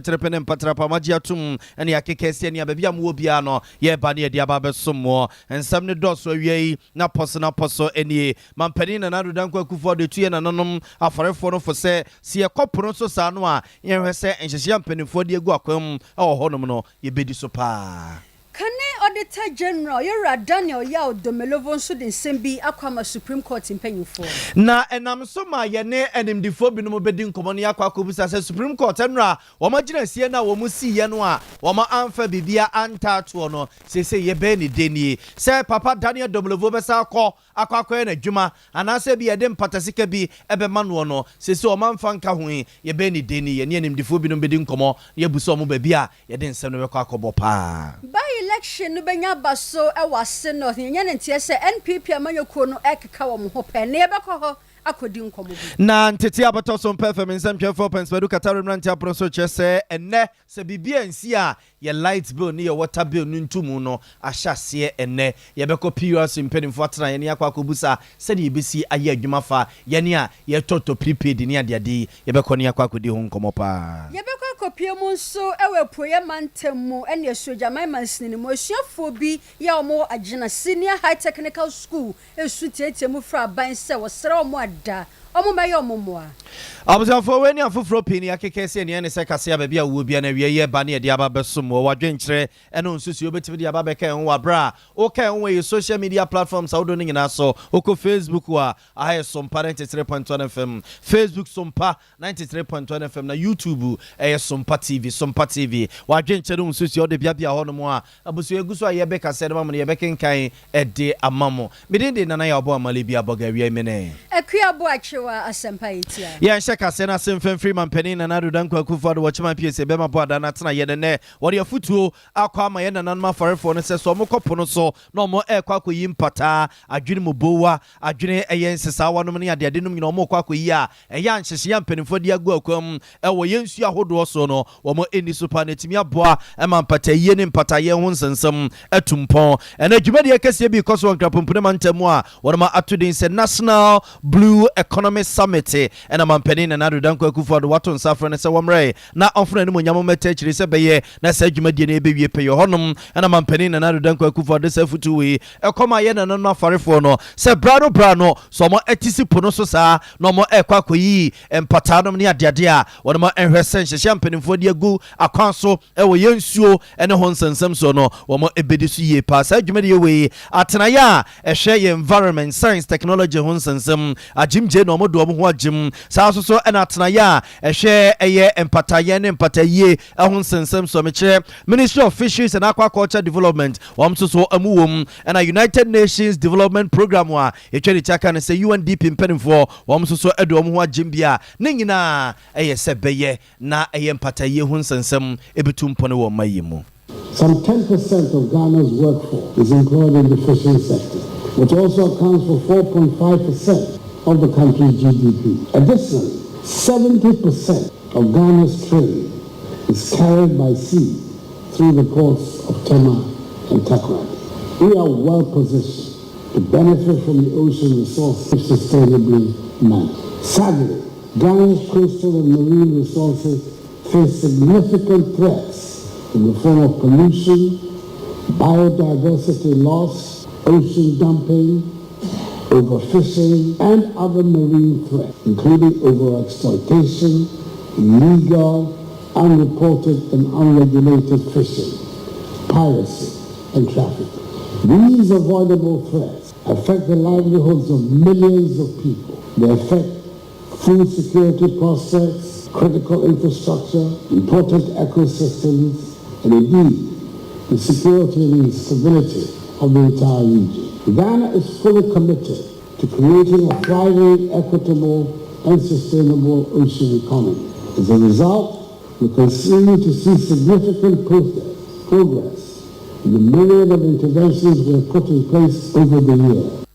Peterepe ne mpatrapa moagye atom ne akeka asi ani a baabi a mowɔ biara no yɛreba ne yɛde aba abɛsom moɔ. Nsɛm no dɔɔso awia yi na pɔso na pɔso nie. Mampanin Nana Addo Dankwa Akufo Addo tu yɛn nananom afɔrefoɔ no fo sɛ, sɛ yɛkɔ pono so saa no a yɛnhwɛ sɛ nhyehyɛeɛ a mpanimfoɔ de agu akwan mu wɔ hɔnom no yɛbɛdi so paa. Kane Auditor General, Yɛwura Daniel Yaw Domelovo nso de nsɛm bi akɔ ama Supreme Court mpanyimfoɔ. Na ɛnam so ma yɛne animdefoɔ binom bɛdi nkɔmmɔ na yɛakɔ akɔbisa sɛ Supreme Court nnora wɔn agyinasie no a wɔn siiɛ no a wɔn amfa biribiara antaa toɔ no seesei yɛbɛyɛ ne dɛn nie? Sɛ Papa Daniel Domelovo bɛsan akɔ akɔ akɔyɛ n'adwuma anaasɛ ebia yɛde mpata sika bi bɛma noɔ no, seesei wɔn amfa nka ho yi, yɛbɛyɛ ne dɛn nie? Yɛne animdefoɔ binom bɛdi nkɔmmɔ na yɛabisa wɔn baabi a yɛde nsɛm no bɛkɔ akɔbɔ paa. By-election no bɛnya aba so wɔ Ase North. Yɛanya no nteɛ sɛ NPP amanyɔkuo no rekeka wɔn ho pɛ na yɛbɛkɔ hɔ akɔdi nkɔmmɔ bi. Na ntetee a bɛtɔ so mpɛ fam nsɛmtwerɛfoɔ Pɛnsmadu Katare mmeranteɛ apono so kyerɛ sɛ ɛnnɛ sɛ biribi ansi a yɛ light bill ne yɛ water bill no ntomu no ahyɛ aseɛ ɛnnɛ. Yɛbɛkɔ PURC mpanimfoɔ atenaeɛ na yɛakɔ akɔbusa sɛdeɛ yɛbɛsi ayɛ adwuma fa yɛne a yɛtɔtɔ prepaid ne adeade yi. Yɛbɛkɔ na yɛakɔ akɔdi ho nkɔmmɔ paa. Yɛbɛkɔ akɔpue mu nso wɔ Apueeɛ Mantam mu ne Asuogyaman mansini no mu. Asuafoɔ bi yɛ a wɔwɔ Agyena Senior High Technical School su teatea mu frɛ aban sɛ wɔsrɛ wɔn ada wɔn mmɛyɛ wɔn mmoa. Abusuafoɔ, wei ne afoforɔ pii ne yɛakeka asi ani ɛne sɛ kasea baabi a wowɔ biara no awia yi ɛba ne yɛde aba abɛsom wɔ w'adwenkyerɛ ɛne wo nsusuiɛ wobɛtumi de aba abɛka yɛn ho wɔ aberɛ a woka yɛn ho wɔ yɛ social media platforms ahodoɔ no nyinaa so. Wokɔ Facebook a, aha yɛ Sompa 93.1 FM, Facebook Sompa 93.1 FM na YouTube ɛyɛ Sompa TV, Sompa TV. W'adwenkyerɛ ne wo nsusuiɛ wode beabea hɔnom a abusua yɛgu so a yɛbɛkasa de ma mo no yɛbɛkenkan de ama mo. Me din de Nana Yaw Boamale bi Abɔga Awia yi me ne. Akua Boakyewa Asɛmpa Etia. Yɛnhyɛ kaseɛ no ase mfa mfiri Mampanin Nana Addo Dankwa Akufo Addo Wɔkyeman Piesie Bɛma Boadaa no atenaeɛ no nnɛ. Wɔde afotuo akɔ ama yɛn nananom afarefoɔ no sɛ sɛ wɔkɔ po no so na wɔrekɔ akɔyi mpataa, adwene mu bowa, adwene ɛyɛ nsesaawa nom ne adeade nom nyinaa wɔrekɔ akɔyi a, ɛyɛ a nhyehyɛeɛ a mpanimfoɔ de agu akwan mu wɔ yɛn nsuo ahodoɔ so no, wɔn ani so paa na ɛtumi aboa ma mpataayie ne mpataayɛ ho nsɛnsɛm atu mpɔn. Ɛnnɛ, dwumadie kɛseɛ bi rekɔ so wɔ Nkrapompene mantam mu a wɔn ato din sɛ National Blue Economy Summit ɛna Mampanin Nana Addo Dankwa Akufo-Addo wato nsa afrɛ no sɛ wɔmmrɛ na ɔmfa n'animuonyam mmɛta akyire sɛ ɛbɛyɛ na saa dwumadie no ɛbɛwie pɛyɛ. Hɔnom na Mampanin Nana Addo Dankwa Akufo-Addo de saa afotuo wei kɔmaa yɛn nananom afarefoɔ no sɛ berɛ ano berɛ ano sɛ wɔte si po no so saa na wɔrekɔ akɔyi mpataa nom ne adeade a, wɔn nhwɛ sɛ nhyehyɛɛ a mpanimfoɔ de agu akwan so wɔ yɛn nsuo ne ho nsɛnsɛm soɔ no, wɔbɛdi so yie paa. Saa dwumadie wei, atenaeɛ a ɛhwɛ yɛn environment, science, technology ho nsɛnsɛm, agyimgye na wɔde wɔn ho agyim. Saa nso so na atenaeɛ a ɛhwɛ ɛyɛ mpatayɛ ne mpatayie ho nsɛnsɛm soɔ, mekyerɛ Ministry of Fisheries and Aquaculture Development, wɔn nso so wɔn wɔ mu. Ɛna United Nations Development Programme a yɛtwa ne ti aka no sɛ UNDP mpanimfoɔ, wɔn nso so de wɔn ho agyem bi a ne nyinaa ɛyɛ sɛ bɛyɛ na ɛyɛ mpatayie ho nsɛnsɛm ɛbɛtu mpɔne wɔ ɔman yi mu. Some 10% of Ghana's workforce is employed in the fishing sector, which also accounts for 4.5% of the country's GDP. Additionally, 70% of Ghana's trade is carried by sea through the ports of Tema and Takoradi. We are well positioned to benefit from the ocean resources if sustainably managed. Sadly, Ghana's coastal and marine resources face significant threats in the form of pollution, biodiversity loss, ocean dumping, overfishing, and other marine threats, including overexploitation, illegal, unreported and unregulated fishing, piracy, and trafficking. These avoidable threats affect the livelihoods of millions of people. They affect food security prospects, critical infrastructure, important ecosystems, and indeed, the security and stability of the entire region. Ghana is fully committed to creating a thriving, equitable, and sustainable ocean economy. As a result, we continue to see significant progress in the myriad of interventions we have put in place over the years.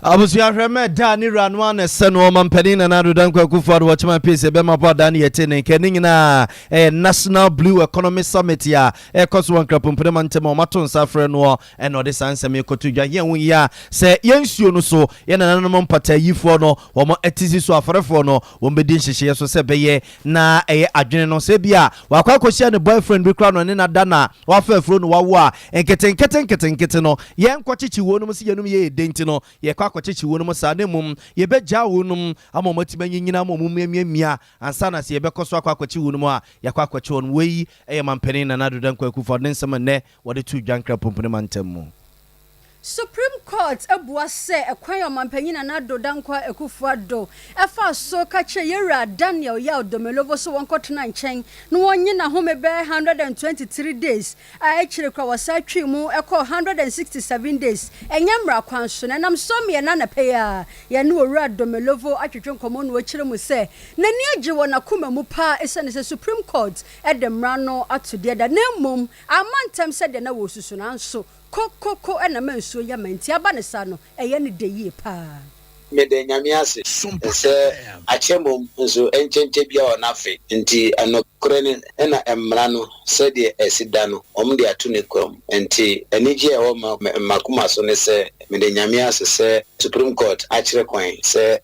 Abusua hwɛ mɛ da ne wura no a na ɛsɛ no ɔmampanin Nana Addo Dankwa Akufo-Addo wɔkyema pii sɛ bɛma bɔ adaa ne yɛte ne nka ne nyinaa ɛyɛ National Blue Economy Summit a ɛkɔ so wɔ Nkrapompene mantam a wɔato nsa afrɛ noɔ ɛna ɔde saa nsɛm yi kɔto dwa. Hia ho hia sɛ yɛn nsuo no so yɛn nananom mpataayifoɔ no wɔn atisi so afɔrefoɔ no wɔn bɛdi nhyehyɛeɛ so sɛ ɛbɛyɛ na ɛyɛ adwene no sɛ ebia wakɔ akɔhyia ne boyfriend bi koraa na ɔne no ada na wafa afuro na wawo a, nketenkete nketenkete no, yɛnkɔkyekye wɔnom sɛ yɛnom yɛ dɛ nti no, yɛkɔ akɔkyekye wɔnom saa, na mmom yɛbɛgyaa wɔnom ama wɔn atumi anyinyini ama wɔn mu amiamia ansa na sɛ yɛbɛkɔ so akɔ akɔkye wɔnom a, yɛakɔ akɔkye wɔnom. Wei yɛ Mampanin Nana Addo Dankwa Akufo-Addo ne nsɛm a nnɛ wɔde too dwa Nkrapompene mantam mu. Supreme Court abua sɛ ɛkwan a Ɔmanpanyin Nana Addo Dankwa Akufo-Addo faa so ka kyerɛɛ Yɛwura Daniel Yaw Domelovo sɛ wɔnkɔtena nkyɛn na wɔnnye n'ahome bɛyɛ 123 days a akyire koraa wɔsan twee mu kɔɔ 167 days ɛnyɛ mmara kwan so na ɛnam so ama yɛn anɔpa yi ara yɛne Owura Domelovo atwetwe nkɔmmɔ na ɔkyerɛ mu sɛ n'ani agye wɔ n'akoma mu paa esiane sɛ Supreme Court de mmara no ato deɛ da na mmom amma ntɛm sɛdeɛ na wɔresusu nanso Ko ko ko na ma nsuo yɛ ma nti aba ne saa no ɛyɛ no dɛ yie paa. Meda Nyame ase sɛ akyɛ mmom nso ɛnkyɛnkyɛ biara wɔ n'afe nti nokorɛ no na mmara no sɛdeɛ ɛsi da no wɔn de ato ne kwan mu nti anigyeɛ a ɛwɔ m'akoma so ne sɛ meda Nyame ase sɛ Supreme Court akyerɛ kwan sɛ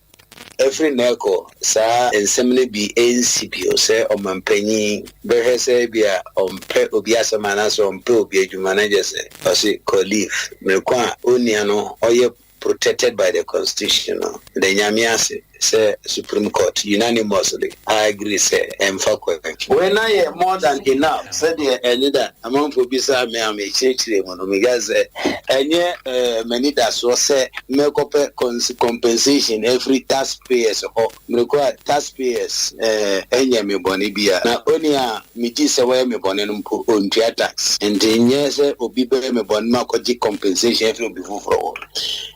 Ɛfiri nnɛ rekɔ, saa nsɛm no bi rensi bio sɛ ɔmampanyin bɛhwɛ sɛ ebia ɔmpɛ obi asɛm anaasɛ ɔmpɛ obi adwuma na kyerɛ sɛ ɔse kɔ leave. Mmere ko a onua no ɔyɛ protected by the constitution no, meda Nyame ase sɛ Supreme Court unanimously a agree sɛ ɛmfa kwan. Wei na yɛ more than enough sɛdeɛ ɛne da amanfoɔ bisaa me a mekyerɛkyerɛɛ mu no, mekaa sɛ ɛnyɛ m'anidasoɔ sɛ Mɛkɔpɛ compensation afiri tax payers hɔ. Merekɔ a tax payers nyɛ me bɔne biara. Na onii a megye sɛ wayɛ me bɔne no mpo ɔntua tax. Nti nyɛ sɛ obi bɛyɛ me bɔne makɔgye compensation afiri obi foforɔ hɔ.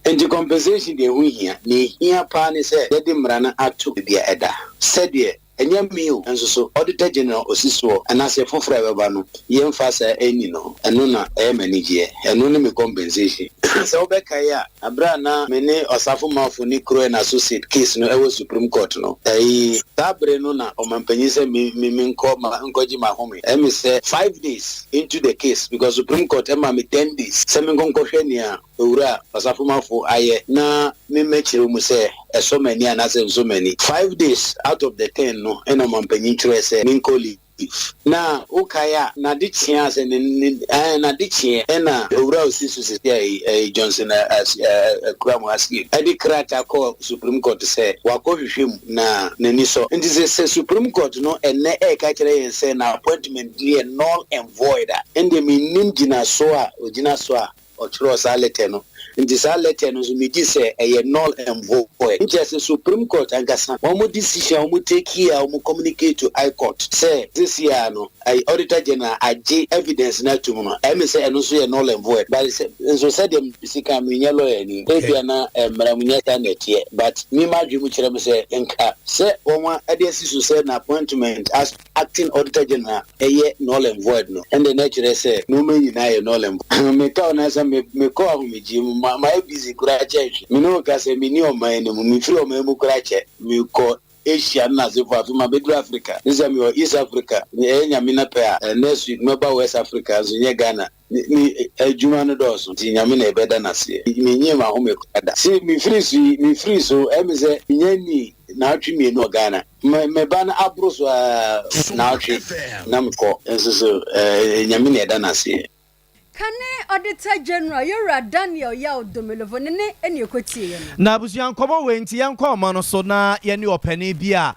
Nti compensation deɛ ɛho nhia. Nea ɛhia paa ne sɛ yɛde mmara no ato baabi a ɛda. Sɛdeɛ Ɛnyɛ me o, nso so Auditor General osi soɔ anaasɛ foforɔ a ɛbɛba no yɛmfa saa nni no, ɛno na ɛyɛ m'anigyeɛ, ɛno ne me compensation. Sɛ wobɛkae a, berɛ a na me ne Ɔsafo Marfo ne Crowe and Associate case no wɔ Supreme Court no, ɛyi, saa bere no na Ɔmanpanyin sɛ me me menkɔ ma nkɔgye m'ahome, ɛyɛ me sɛ five days into the case because Supreme Court maa me ten days sɛ menkɔ nkɔhwɛ nea Owura Ɔsafomafo ayɛ na me mɛkyerɛ mu sɛ ɛsɔ m'ani anaasɛ ɛnsɔ m'ani. Five days out of the ten no ɛna ɔmanpanyin twerɛɛ sɛ menkɔ leave. Na wokae a, n'adekyeɛ a sɛ ne ne ɛɛ n'adekyeɛ ɛna Owura osi so sisi a yi ɛyi Johnson Akuram Askim ɛde krataa kɔɔ Supreme Court sɛ wakɔ hwehwɛ mu na n'ani sɔ. Nti sɛ sɛ Supreme Court no ɛnnɛ ɛreka kyerɛ yɛn sɛ n'appointment no yɛ null and void a, ɛndeɛ mennim gyinasoɔ a ogyina so a Ɔtwerɛɛ saa lɛtɛ no. Nti saa lɛtɛ no nso megye sɛ ɛyɛ null and void. Nkyerɛ sɛ Supreme Court ankasa wɔn decision a wɔn take a wɔn communicate to High Court sɛ seesei ara no ayi Auditor General agye evidence no atum no, ɛyɛ me sɛ ɛno nso yɛ null and void. But sɛ nso sɛdeɛ mesi ka no menyɛ lawyer ni, ebia na mmara mu nyɛ saa na ɛteɛ but me m'adwene mu kyerɛ me sɛ nka sɛ wɔn de asi so sɛ n'appointment as Acting Auditor General yɛ null and void no, ɛnde na ɛkyerɛ sɛ nnoɔma nyinaa yɛ null and void. Meka wo na sɛ me mekɔ ahomegyeɛ mu, ma mayɛ busy koraa kyɛn hwee. Me ne wo ka sɛ menni ɔman no mu, mefiri ɔman mu koraa kyɛ. Mekɔ Asia no n'asefoɔ, afei mabɛduru Africa. Ne sɛ mewɔ East Africa, ɛyɛ Nyame na pɛ a, next week mɛba West Africa nso nyɛ Ghana. Me me adwuma no dɔɔso nti Nyame na yɛbɛda no aseɛ. Menyii m'ahome koraa da. See mefiri so yi, mefiri so, ɛyɛ me sɛ menya nnii naawɔtwe mmienu wɔ Ghana. Me me ba no aboro so ara naawɔtwe na mekɔ nso so eh, Nyame na yɛda no aseɛ. Kane Auditor General Yɛwura Daniel Yaw Domelovo ne ne ɛne ɛkɔtieɛ no. Na abusua nkɔmmɔ wei nti yɛnkɔ ɔman no so na yɛne ɔpanin bi a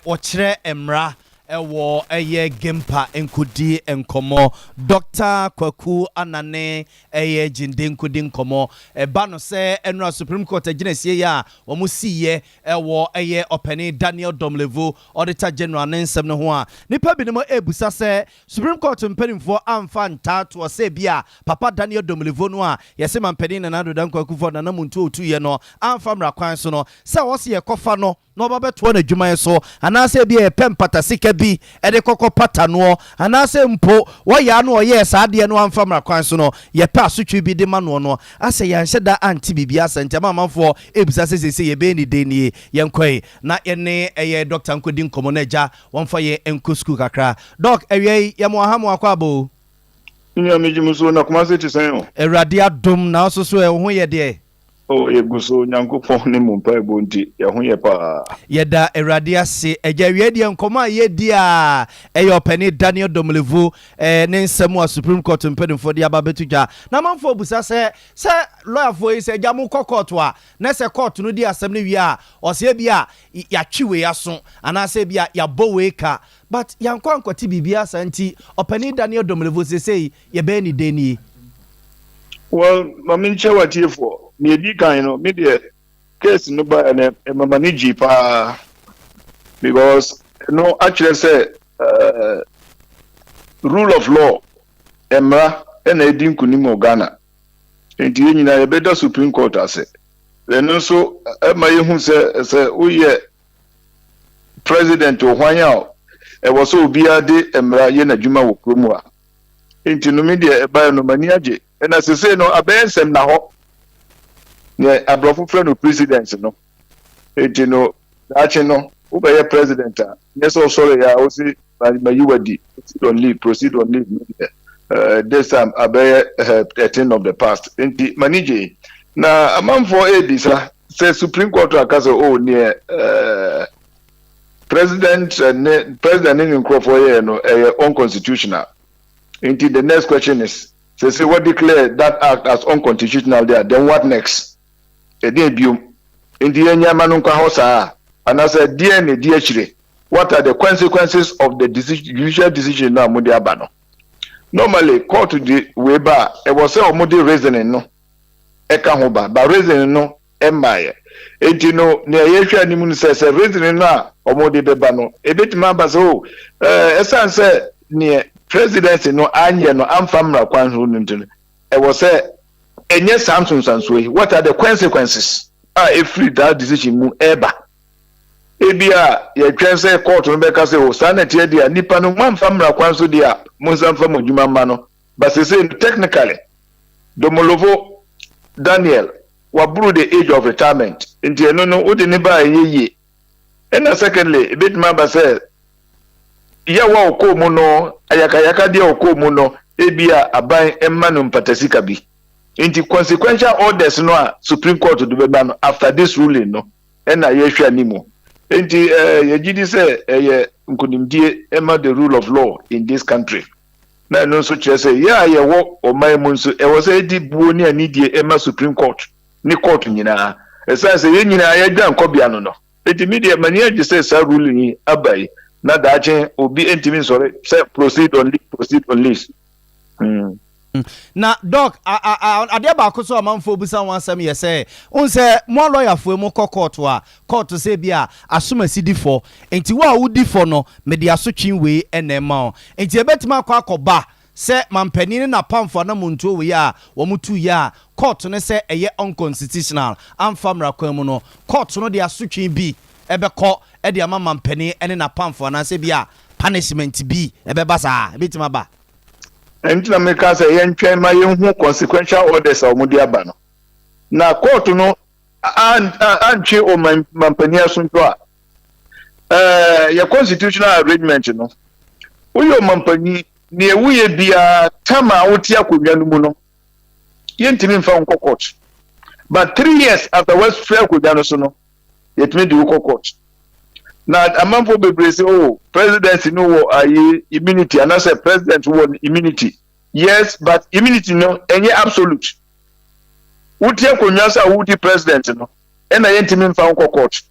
ɔkyerɛ mmara wɔ ɛyɛ Gimpa nkɔdi nkɔmmɔ. Dɔkta Kwaku Anane ɛyɛ Gyinde nkɔdi nkɔmmɔ. Ɛba no sɛ ɛnora Supreme Court agyinasie yi a wɔn siiɛ wɔ ɛyɛ ɔpanin Daniel Domelevo, Auditor General ne nsɛm no ho a, nnipa binom ɛrebisa sɛ Supreme Court mpanimfoɔ amfa ntaatoɔ sɛ ebia Papa Daniel Domelevo no a yɛse Mampanin Nana Addo Dankwa Akufo-Addo Nana Muntu a ɔtuiɛ no amfa mmara kwan so no sɛ wɔse yɛkɔfa no. na ɔba bɛtoa n'adwumayɛ so, anaasɛ ebia yɛpɛ mpata sika bi de kɔkɔ pata noɔ, anaasɛ mpo wɔyɛ a na ɔyɛɛ saa adeɛ no amfa mmara kwan so no, yɛpɛ asotwe bi de ma noɔ no, asɛ yɛanhyɛ da ante biribiara saa nti ama amanfoɔ rebisa sɛ seesei yɛbɛyɛ ne dɛn nie? Yɛnkɔe na yɛne ɛyɛ dɔkta nkɔdi nkɔmmɔ na agya wɔmfa yɛn nkɔ sukuu kakra. Dɔk, awia yi yɛma wo aha ma wakɔ aba o. Me nua megye mo so na Kumasi te sɛn o? Awurade adom, na wo nso so ɛ, wo ho yɛ deɛ? Oh yɛgu so, Nyankopɔn ne mo mpaebɔ nti yɛn ho yɛ paa. Yɛda Awurade ase. Agya awiei deɛ nkɔmmɔ a yɛredi a ɛyɛ ɔpanin Daniel Domelevo ne nsɛm a Supreme Court mpanimfoɔ de aba abɛto dwa. Na amanfoɔ bisa sɛ, sɛ lɔyafoɔ yi sɛ agya mokɔ kɔɔto a, na sɛ kɔɔto no di asɛm no wie a, ɔsɛ ebi a yɛatwe wei aso anaasɛ ebi a yɛabɔ wei ka. But yɛankɔ ankɔte biribiara saa nti ɔpanin Daniel Domelevo seesei yɛbɛyɛ ne dɛn nie? Well, ma menkyɛ w'atiefoɔ. Nea ɛdi kan no, me deɛ case no baeɛ no ɛma m'ani gyee paa because ɛno akyerɛ sɛ uh, rule of law, mmara ɛna ɛdi nkunim wɔ Ghana. Nti yɛn nyinaa yɛbɛda Supreme Court ase. Ɛno nso ɛma yɛhu sɛ sɛ woyɛ president wɔ hwan a ɛwɔ sɛ obiara de mmara yɛ n'adwuma wɔ kurom a. Nti no me deɛ ɛbaeɛ no m'ani agye. Ɛna sesei no abɛyɛ nsɛmnahɔ, neɛ aborɔfo frɛ no precedence no. Nti no daakye no wobɛyɛ president a, nyɛ sɛ ɔsɔre a wose mayi wadi, proceed on leave, proceed on leave no deɛ uh, this time abɛyɛ uh, a thing of the past. Nti m'ani gye. Na amanfoɔ ɛrebisa sɛ Supreme Court aka sɛ oh neɛ uh, president ne president ne ne nkurɔfoɔ yɛɛ no ɛyɛ unconstitutional. Nti the next question is sɛ sɛ wɔ declare that act as unconstitutional there, then what next? Ɛdeɛn biom? Nti yɛnyɛ ama no nkwa hɔ saa anaasɛ deɛn na ɛdi akyire? What are the consequences of the decision, judicial decision no a mode aba no? Normally court de wei ba a ɛwɔ sɛ wɔde reasoning no ɛka ho ba, but reasoning no mmaeɛ. Enti no, nea yɛhwɛ anim no sɛ, sɛ reasoning no a wɔde bɛba no, ɛbɛtumi aba sɛ, oh, ɛsiane sɛ neɛ presidency no anyɛ no amfa mmara kwan so no nti no, ɛwɔ sɛ ɛnyɛ saa nsonsansoɔ yi. What are the consequences a ɛfiri that decision mu ɛreba? Ebia yɛtwɛn sɛ court no bɛka sɛ, oh, saa na ɛteɛ deɛ a, nipa no moamfa mmara kwan so deɛ a, monsan mfa mo adwuma mma no. But seesei no, technically, Domolovo Daniel waboro the age of retirement nti ɛno no wode ne ba a ɛnyɛ yie. Ɛna secondly ebetumi aba sɛ yaw a ɔkɔɔ mu no, ayakayakadeɛ a ɔkɔɔ mu no, ebia aban mma no mpatasika bi. Nti consequential orders no a Supreme Court de bɛba no after this ruling no ɛna yɛhwɛ animu. Nti eh, yɛgye di sɛ ɛyɛ nkonimdie ɛma the rule of law in this country. Na ɛno nso kyerɛ sɛ yɛn a yɛwɔ ɔman mu nso, ɛwɔ sɛ yɛde buo ne anidie ma Supreme Court ne court nyinaa, ɛsiane sɛ yɛn nyinaa yɛn dwankɔbea no no. Enti me deɛ m'ani agye sɛ saa ruling yi aba yi, na daakye obi ntumi nsɔre sɛ proceed on leave, proceed on leave. Hmm. Na Doc, a a a adeɛ baako so amanfoɔ bisa ho asɛm yɛ sɛ, wohu sɛ mo alɔyafoɔ yi mokɔ kɔɔto a, kɔɔto sɛ ebi a asomasi di fɔ, nti wo a wodi fɔ no, mede asotwe wei na ɛma wo. Nti ɛbɛtumi akɔ akɔba sɛ mampanin ne n'apamfo anamontuo wei a wɔtuiɛ a kɔɔto no sɛ ɛyɛ unconstitutional, amfa mmara kwan mu no, kɔɔto no de asotwe bi bɛkɔ de ama mampanin ne n'apamfo anaasɛ bi a punishment bi ɛbɛba saa, ɛbɛtumi aba. Ɛno nti na meka sɛ yɛntwɛn ma yɛnhu consequential orders a wɔde aba no. Na kɔɔto no antwe ɔmampanin aso nso a, ɛɛ yɛ constitutional arrangement no, woyɛ ɔmampanin, nea woyɛ biara tam a wote akonnwa no mu no, yɛntumi mfa wo nkɔ court. But 3 years after woafiri akonnwa no so no, yɛtumi de wo kɔ court. Na amanfoɔ bebree sɛ, oh, presidency no wɔ ayi immunity anaasɛ president wɔ immunity. Yes, but immunity no ɛnyɛ absolute. Wote akonnwa sɛ a wodi president no, ɛna yɛntumi mfa wo nkɔ court.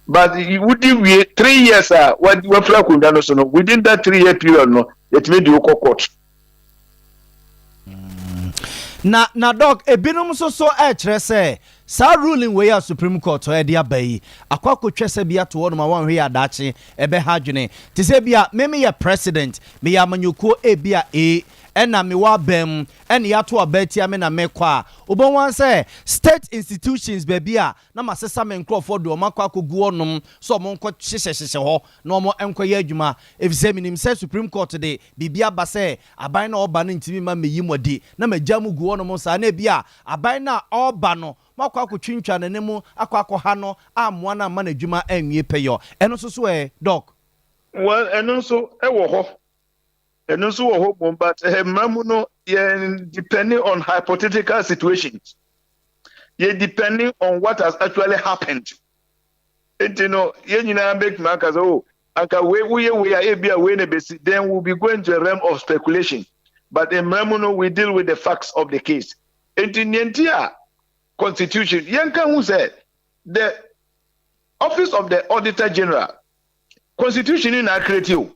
But wodi wie 3 years a wafiri akonnwa no so no, within that 3 year period no, yɛtumi de wo kɔ court. Na Doc, ebinom nso so ɛkyerɛ sɛ saa ruling wei a Supreme Court ɛde aba yi akɔ akɔtwa sɛ bi ato hɔnom a wɔnhwɛ yɛ adaakye ɛbɛha adwene te sɛ bi a me meyɛ president, meyɛ amanyɔkuo ebi a A. Ɛna mewɔ aban mu ɛna yɛato aba atia me na mekɔ a, wobɛhu ara sɛ state institutions baabi a na masesa me nkurɔfoɔ de wɔn akɔ akɔgu hɔnom sɛ wɔn nkɔ hyehyɛhyehyɛ hɔ na wɔn nkɔyɛ adwuma, efisɛ menim sɛ Supreme Court de biribi aba sɛ aban no a ɔreba no ntumi mma mmeyi mo adi na magya mo gu hɔnom saa na ebia aban no a ɔreba no moakɔ akɔtwintwa n'anim akɔ akɔha no ammoa no amma n'adwuma anwie pɛyɔ. Ɛno nso so ɛ, Doc? Well, ɛno nso wɔ hɔ. Ɛno nso wɔ hɔ mmom, but mmara mu no, yɛn depending on hypothetical situations. Yɛ depending on what has actually happened. Nti no, yɛn nyinaa bɛtumi aka sɛ, oh, anka wei woyɛ wei a ebi a wei na ebesi, then we'll be going to a realm of speculation. But mmara mu no, we deal with the facts of the case. Nti nea nti a constitution, yɛnka ho sɛ the Office of the Auditor General, constitution ni na create o.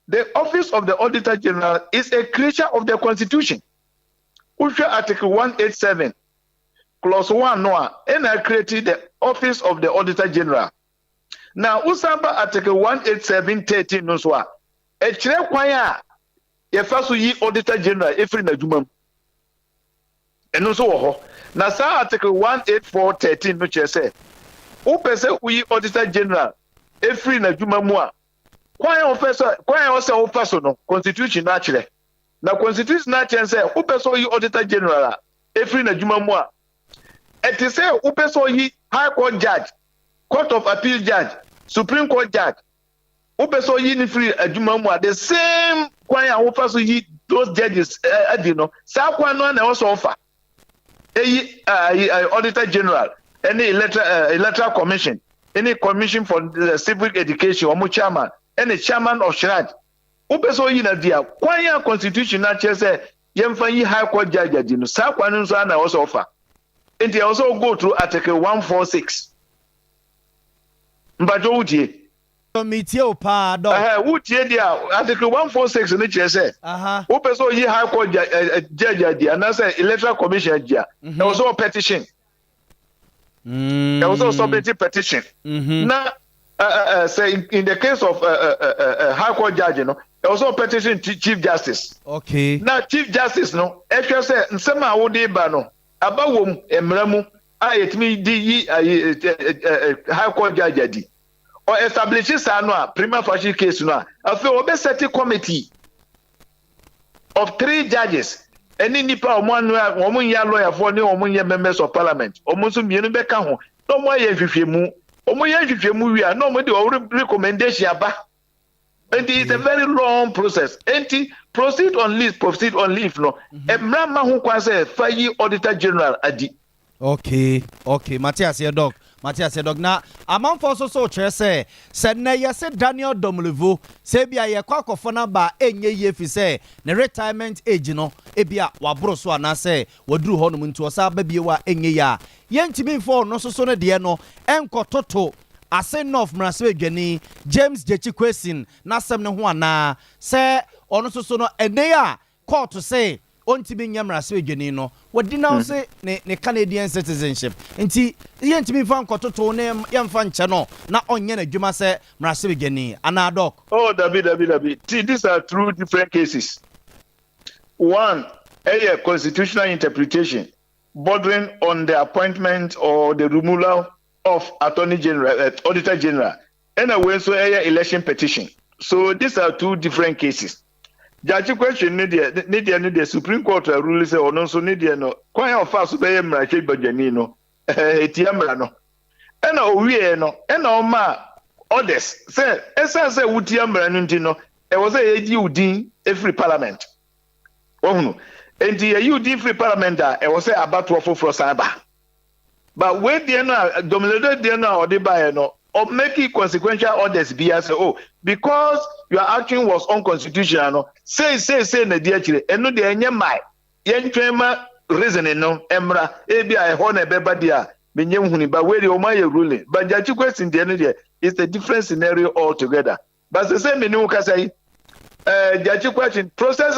The Office of the Auditor General is a creature of the constitution. Wohwɛ Article 187 clause 1 no a, ɛna create the Office of the Auditor General. Na wosan ba Article 187 13 no nso a, ɛkyerɛ kwan a yɛfa so yi Auditor General efiri n'adwuma mu. Ɛno nso wɔ hɔ. Na saa Article 184 13 no kyerɛ sɛ wopɛ sɛ woyi Auditor General efiri n'adwuma mu a, kwan a wɔfɛ sɛ kwan a ɔsɛ wofa so no, constitution no akyerɛ. Na constitution no akyerɛ sɛ wopɛ sɛ ɔyi Auditor General a efiri n'adwuma mu a, ɛte sɛ wopɛ sɛ ɔyi High Court judge, Court of Appeal judge, Supreme Court judge, wopɛ sɛ ɔyi ne firi adwuma mu a, the same kwan a wofa so yi those judges adi no, saa kwan no na ɛwɔ sɛ ɔfa eyi Auditor General ɛne Electoral Commission ɛne Commission for the Civic Education wɔn chairman ɛne chairman of CHRAJ. Wopɛ sɛ ɔyi na di a, kwan a constitution no akyerɛ sɛ yɛmfa yi High Court judge adi no, saa kwan no nso ana ɛwɔ sɛ ɔfa. Nti ɛwɔ sɛ ɔgo through Article 146. Mpatwɛ, wotie? Metie wo paa, Doc. Ɛhɛ, wotie deɛ a, Article 146 no kyerɛ sɛ wopɛ sɛ ɔyi High Court judge adi anaasɛ Electoral Commission adi a, ɛwɔ sɛ ɔpetition, ɛwɔ sɛ ɔsubmit petition. Na sɛ in the case of High Court judge no, ɛwɔ sɛ ɔpetition Chief Justice. Na Chief Justice no ɛhwɛ sɛ nsɛm a wode ba no aba wɔ mu mmara mu a yɛtumi de yi High Court judge adi. Ɔ establish saa no a, prima facie case no a, afei ɔbɛset committee of three judges ɛne nipa a wɔn ano a wɔn nyɛ lɔyafoɔ ne wɔn nyɛ members of parliament. Wɔn nso mmienu bɛka ho na wɔn ayɛ nhwehwɛmu. Wɔn yɛ nhwehwɛmu wie a, na wɔn de wɔn recommendation aba. Nti it's a very long process. Nti proceed on leave, proceed on leave no, mmara ma ho kwan sɛ fa yi Auditor General adi. Okay, mate aseɛ, Doc, mate aseɛ, Doc. Na amanfoɔ nso so kyerɛ sɛ nnɛ yɛsɛ Daniel Domelevo sɛ ebi a yɛkɔ akɔfɔ no aba a, ɛnyɛ yie fi sɛ ne retirement age no ebi a waboro so anaasɛ waduru hɔnom, nti ɔsa aba bio a ɛnyɛ yie a, yɛntumi mfa ɔno nso so no deɛ no ɛnkɔtoto Assin North mmarahyɛbadwani James Gyakye Quayson n'asɛm no ho, anaa sɛ ɔno nso so no ɛnɛ a court sɛ ɔntumi nyɛ mmarahyɛbadwani no, wɔdi na se ne Canadian citizenship nti yɛntumi mfa nkɔtoto ne yɛmfa nkyɛ no na ɔnyɛ n'adwuma sɛ mmarahyɛbadwani anaa, Doc? Oh, dabi, dabi, dabi. See, these are two different cases. One, ɛyɛ constitutional interpretation bordering on the appointment or the removal of Attorney General, Auditor General. Ɛna wei nso ɛyɛ election petition. So these are two different cases. Gyakye Quayson ne deɛ Supreme Court arule sɛ ɔno nso ne deɛ no, kwan a ɔfa so bɛyɛ mmarahyɛ badwani no, etia mmara no. Ɛna owie no, ɛna ɔma orders sɛ ɛsan sɛ wotia mmara no nti no, ɛwɔ sɛ yɛgye wo din efiri parliament. Wɔhunu nti yɛyi wo din firi parliament a, ɛwɔ sɛ abatoɔ foforɔ san ba. But wei deɛ no a, Domelevo deɛ no a ɔde baeɛ no, ɔmake consequential orders bi sɛ, oh, because your action was unconstitutional no, sei sei sei na di akyire. Ɛno deɛ ɛnyɛ mmae, yɛntwɛn ma reasoning no mmra. Ebi a ɛhɔ na ɛbɛba deɛ a menyɛ nhuni, but wei deɛ ɔmo ayɛ ruling. But Gyakye Quayson deɛ no deɛ, it's a different scenario altogether. But sɛ me ne wo kasa yi, Gyakye Quayson processes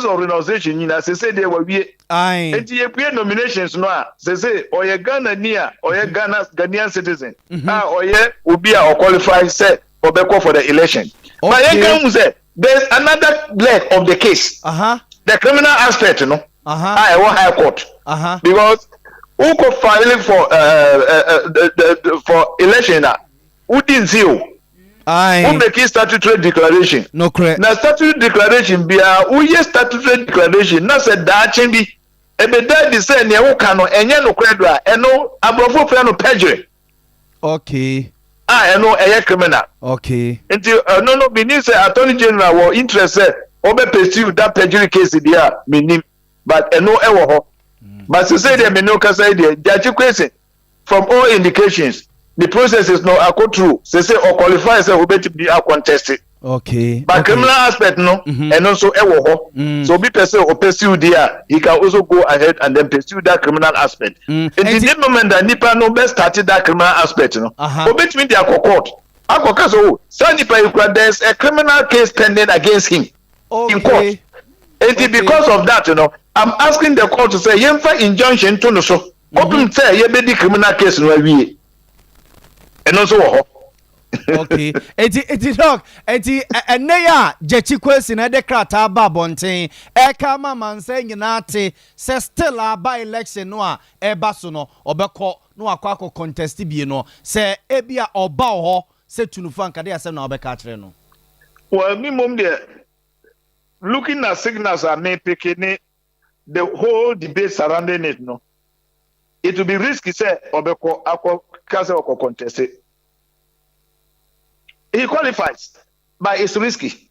of renunciation nyinaa sese deɛ wawie. Nti yɛbue nominations no a, sese ɔyɛ Ghana ni a ɔyɛ Ghanaian citizen a ɔyɛ obi a ɔqualify sɛ ɔbɛkɔ for the election. But yɛn kan hu sɛ There is another leg of the case. The criminal aspect no. A ɛwɔ High Court. Because wokɔ filing for election a, wodi nsi o. Wo make statutory declaration. Nokorɛ. Na statutory declaration biara, woyɛ statutory declaration na sɛ daakye bi ɛbɛda adi sɛ nea woka no ɛnyɛ nokorɛ do a, ɛno aborɔfo frɛ no perjury. A ɛno ɛyɛ criminal. Nti ɛno no, menim sɛ Attorney General wɔ interest sɛ ɔbɛ pursue that perjury case deɛ a, menim, but ɛno ɛwɔ hɔ. But sesei deɛ me ne wo kasa yi deɛ, Gyakye Quayson, from all indications, the processes no akɔ through, sesei ɔqualify sɛ obetumi acontest. But criminal aspect no, ɛno nso ɛwɔ hɔ. So obi pɛ sɛ ɔpursue deɛ a, he can also go ahead and then pursue that criminal aspect. Nti the moment a nipa no bɛ start that criminal aspect no, obetumi de akɔ court akɔka sɛ, oh, saa nipa yi kura, there is a criminal case pending against him in court. Nti because of that no, I'm asking the court to say yɛmfa injunction to no so kɔpem sɛ yɛbɛdi criminal case no awie. Ɛno nso wɔ hɔ. Okay, eti Doc, eti ɛnɛ yi a Gyakye Quayson na ɛde krataa ba abɔnten ɛka ama amansa nyinaa te sɛ still a by election no a ɛba so no, ɔbɛkɔ na wakɔ akɔ contest bie no, sɛ ebi a ɔba wɔ hɔ sɛ tunufo ankade asɛm na ɔbɛka akyerɛ no? Well, me mom deɛ, looking at signals a me pick ne the whole debate surrounding it no, it will be risky sɛ ɔbɛkɔ akɔ ka sɛ ɔkɔ contest. He qualifies, but it's risky.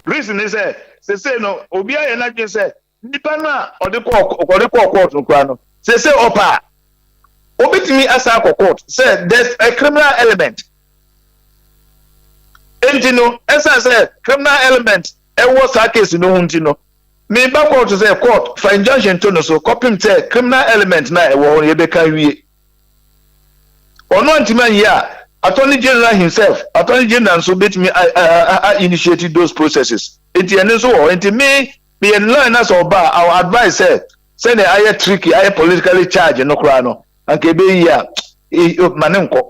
Reason is sɛ sese no, obi ayɛ n'adwene sɛ nipa no a ɔde kɔɔ court no koraa no, sese ɔpa a, obetumi asa akɔ court sɛ there's a criminal element. Nti no, ɛsan sɛ criminal element ɛwɔ saa case no ho nti no, meba court sɛ court fa injunction to no so kɔpem sɛ criminal element na ɛwɔ hɔ no yɛbɛka wie. Ɔno antumi anyi a, Attorney General himself, Attorney General nso betumi a initiate those processes. Nti ɛno nso wɔ hɔ. Nti me meyɛ lawyer na sɛ ɔba a, I will advise sɛ sɛnea ayɛ tricky, ayɛ politically charged no koraa no, anka ɛbɛyi a, ma ne nkɔ.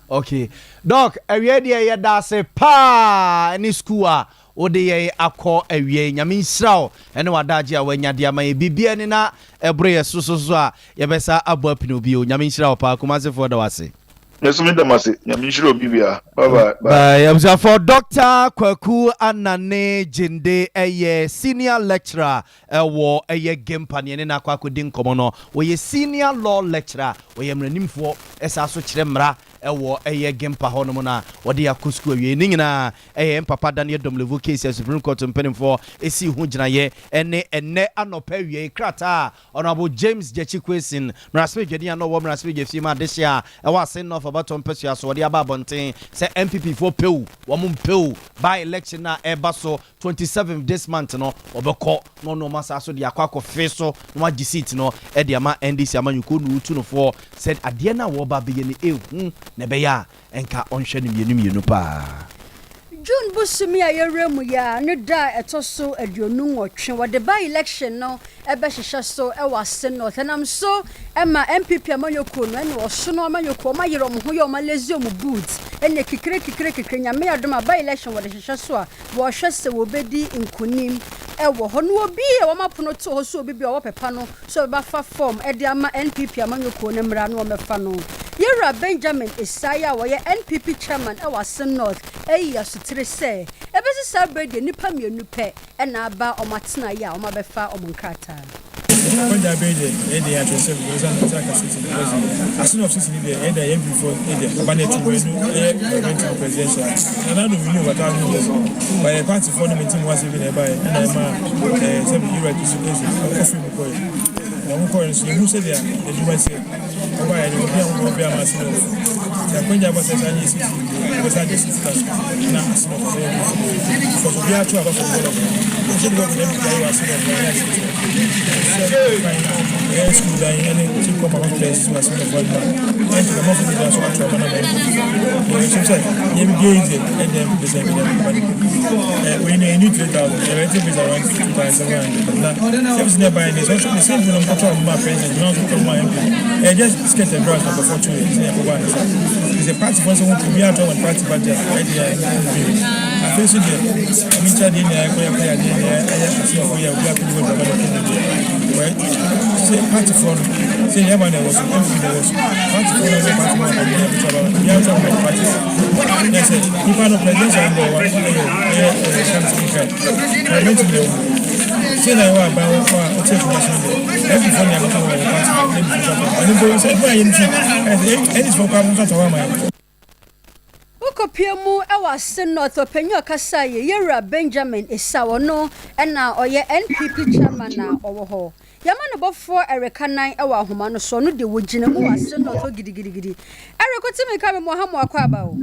Okay Doc, awie deɛ, yɛda ase paa ne school a wode yɛn akɔ awie. Nyame nhyira wo ɛne wadagye a wanya de ama yɛ biribia ni na ɛboro yɛ so so so a yɛbɛsa abɔ apini bio. Nyame nhyira wo paa. Kumasefoɔ da wase. Meso meda mo ase. Nyame nhyira obi bia. Bye bye. Bye. Abusuafoɔ, Dr Kwaku Anane Gyende ɛyɛ senior lecturer ɛwɔ ɛyɛ GIMPA ne ɛne no akɔ akɔdi nkɔmmɔ no. Wɔyɛ senior law lecturer, wɔyɛ mmaranimfoɔ, ɛsa so kyerɛ mmara ɛwɔ ɛyɛ GIMPA hɔ nom no a wɔde akɔ sukuu awie. Ne nyinaa ɛyɛ mpapa Daniel Domelevo case a Supreme Court mpanimfoɔ ɛsi ho gyinaeɛ, ɛne ɛnɛ anɔpa awie krataa a Honorable James Gyakye Quayson, mmarahyɛbadwani a na ɔwɔ mmarahyɛbadwa fie mu adehye a ɛwɔ Assin North abatɔ mpɛsua so, wɔde aba abɔnten sɛ NPP foɔ pew wɔn mpew, by election a ɛba so 27 this month no, wɔbɛkɔ na ɔno ɔmo asa so de akɔ akɔfe so na wagye seat no ɛde ama NDC amanyɔkuo no. Wotu no foɔ sɛ adeɛ no a wɔba bɛyɛ no ehu na ɛbɛyɛ a nka ɔnhwɛ no mmienu mmienu paa. June bosome a yɛwura mu yi a ne da a ɛtɔ so 28, wɔde by election no ɛbɛhyehyɛ so ɛwɔ Assin North. Ɛnam so ɛma NPP amanyɔkuo no ɛne ɔsono amanyɔkuo ɔmo ayerɛ ɔmo ho yɛ ɔmo alezi ɔmo boot ɛne kikire kikire kikire. Nyame adom a, by election wɔde hyehyɛ so a, wɔhwɛ sɛ wɔbɛdi nkonim ɛwɔ hɔ. No obi a wɔn apono to hɔ so, obi bi a ɔwɔ pɛpa no so ɔbɛfa form ɛde ama NPP amanyɔkuo no mmra no wɔmɛfa no. Yɛwura Benjamin Esai a wɔyɛ NPP chairman ɛwɔ Assin North ɛyi asotire sɛ ɛbɛsi saa berɛ deɛ, nnipa mmienu pɛ ɛna aba ɔmo atena yi a ɔmo abɛfa ɔmo nkrataa. Kwagya bɛyɛ deɛ ɛyɛ deɛ atwere sɛ because ɛsɛ aka city because Assin North city ni deɛ, ɛyɛ deɛ yɛn mpanyinfoɔ ɛdeɛ aba na ɛtu wɔ ɛnu ɛyɛ parliamentary presidential na nado win over 1,000 years, but yɛ party foɔ no mi ti mu ase bi na ɛba yɛ ɛna ɛma sɛbi yɛwura ti so ɛsi ɔfiri mu kɔɛ na ɔmo kɔɛ nso ehu sɛdeɛ adwuma sɛ ɔba yɛ no, obi a wɔn obi ama Assin North ti akwanya bɔ sɛ saa nye city bɛsa agye city na so na Assin North bɛyɛ bi because obi ato aba for development nso development ɛbi ayɛ wɔ Assin North na ɛyɛ city sɛ kwan, ɛyɛ school dan ɛne chief compound hospital ɛsisi wɔ Assin North adwuma ɛnti na mɔfo nyinaa so ato aba na mɛ ɛyɛ nso sɛ yɛ bi bie yi deɛ ɛdeɛ mpɛ sɛ ɛbi dɛ aba ne ɛ oyi na ɛni 3,000 ɛbɛ ti bi sɛ around 2,700 na sɛbi sinɛ ban ne so the same thing na ɔmo kɔtɔ ɔmo ma president na ɔmo kɔtɔ ɔmo ma MP. Ɛyɛ just skirt and blouse na bɛfɔ to yɛ sɛ yɛ kɔbɔ anisa sɛ party fɔ sɛ wɔn obi atɔ wɔn party budget ɛde yɛ bi. Afei nso deɛ, Nyame nkyɛ adeɛ nyinaa ɛkɔ yɛ kɔ yɛ adeɛ nyinaa ɛyɛ aseɛfoɔ yɛ obi akɔdi hɔ dwuma no kɛnɛ deɛ wɔyɛ sɛ partyfoɔ no sɛ nneɛma na ɛwɔ so MP na ɛwɔ so partyfoɔ no sɛ party no aba no yɛ aba no yɛ ato aba party yɛ sɛ nipa no presidential no wɔ ɛyɛ ɛyɛ ɛyɛ kan sɛ nka parliament na ɛwɔ sɛ na ɛwɔ aban wɔ a ɔte akonnwa so no deɛ MP foɔ na ɛbɛka wɔ party no MP foɔ ɛno mpo sɛ ɛduma yɛ nti ɛsɛ ɛne foɔ kɔ abɔnsa tɔ hɔ ama yɛ. Wokɔpue mu wɔ Ase North, ɔpanyin a ɔkasaeɛ, Yɛwura Benjamin Essau, ɔno na ɔyɛ NPP Chairman a ɔwɔ hɔ. Yɛama no bɔfoɔ Eric Anan wɔ ahoma no so, ɔno deɛ wɔgyina mu wɔ Ase North hɔ gidigidigidi. Eric, wote me nka me mu ɔha mu akɔ aba o.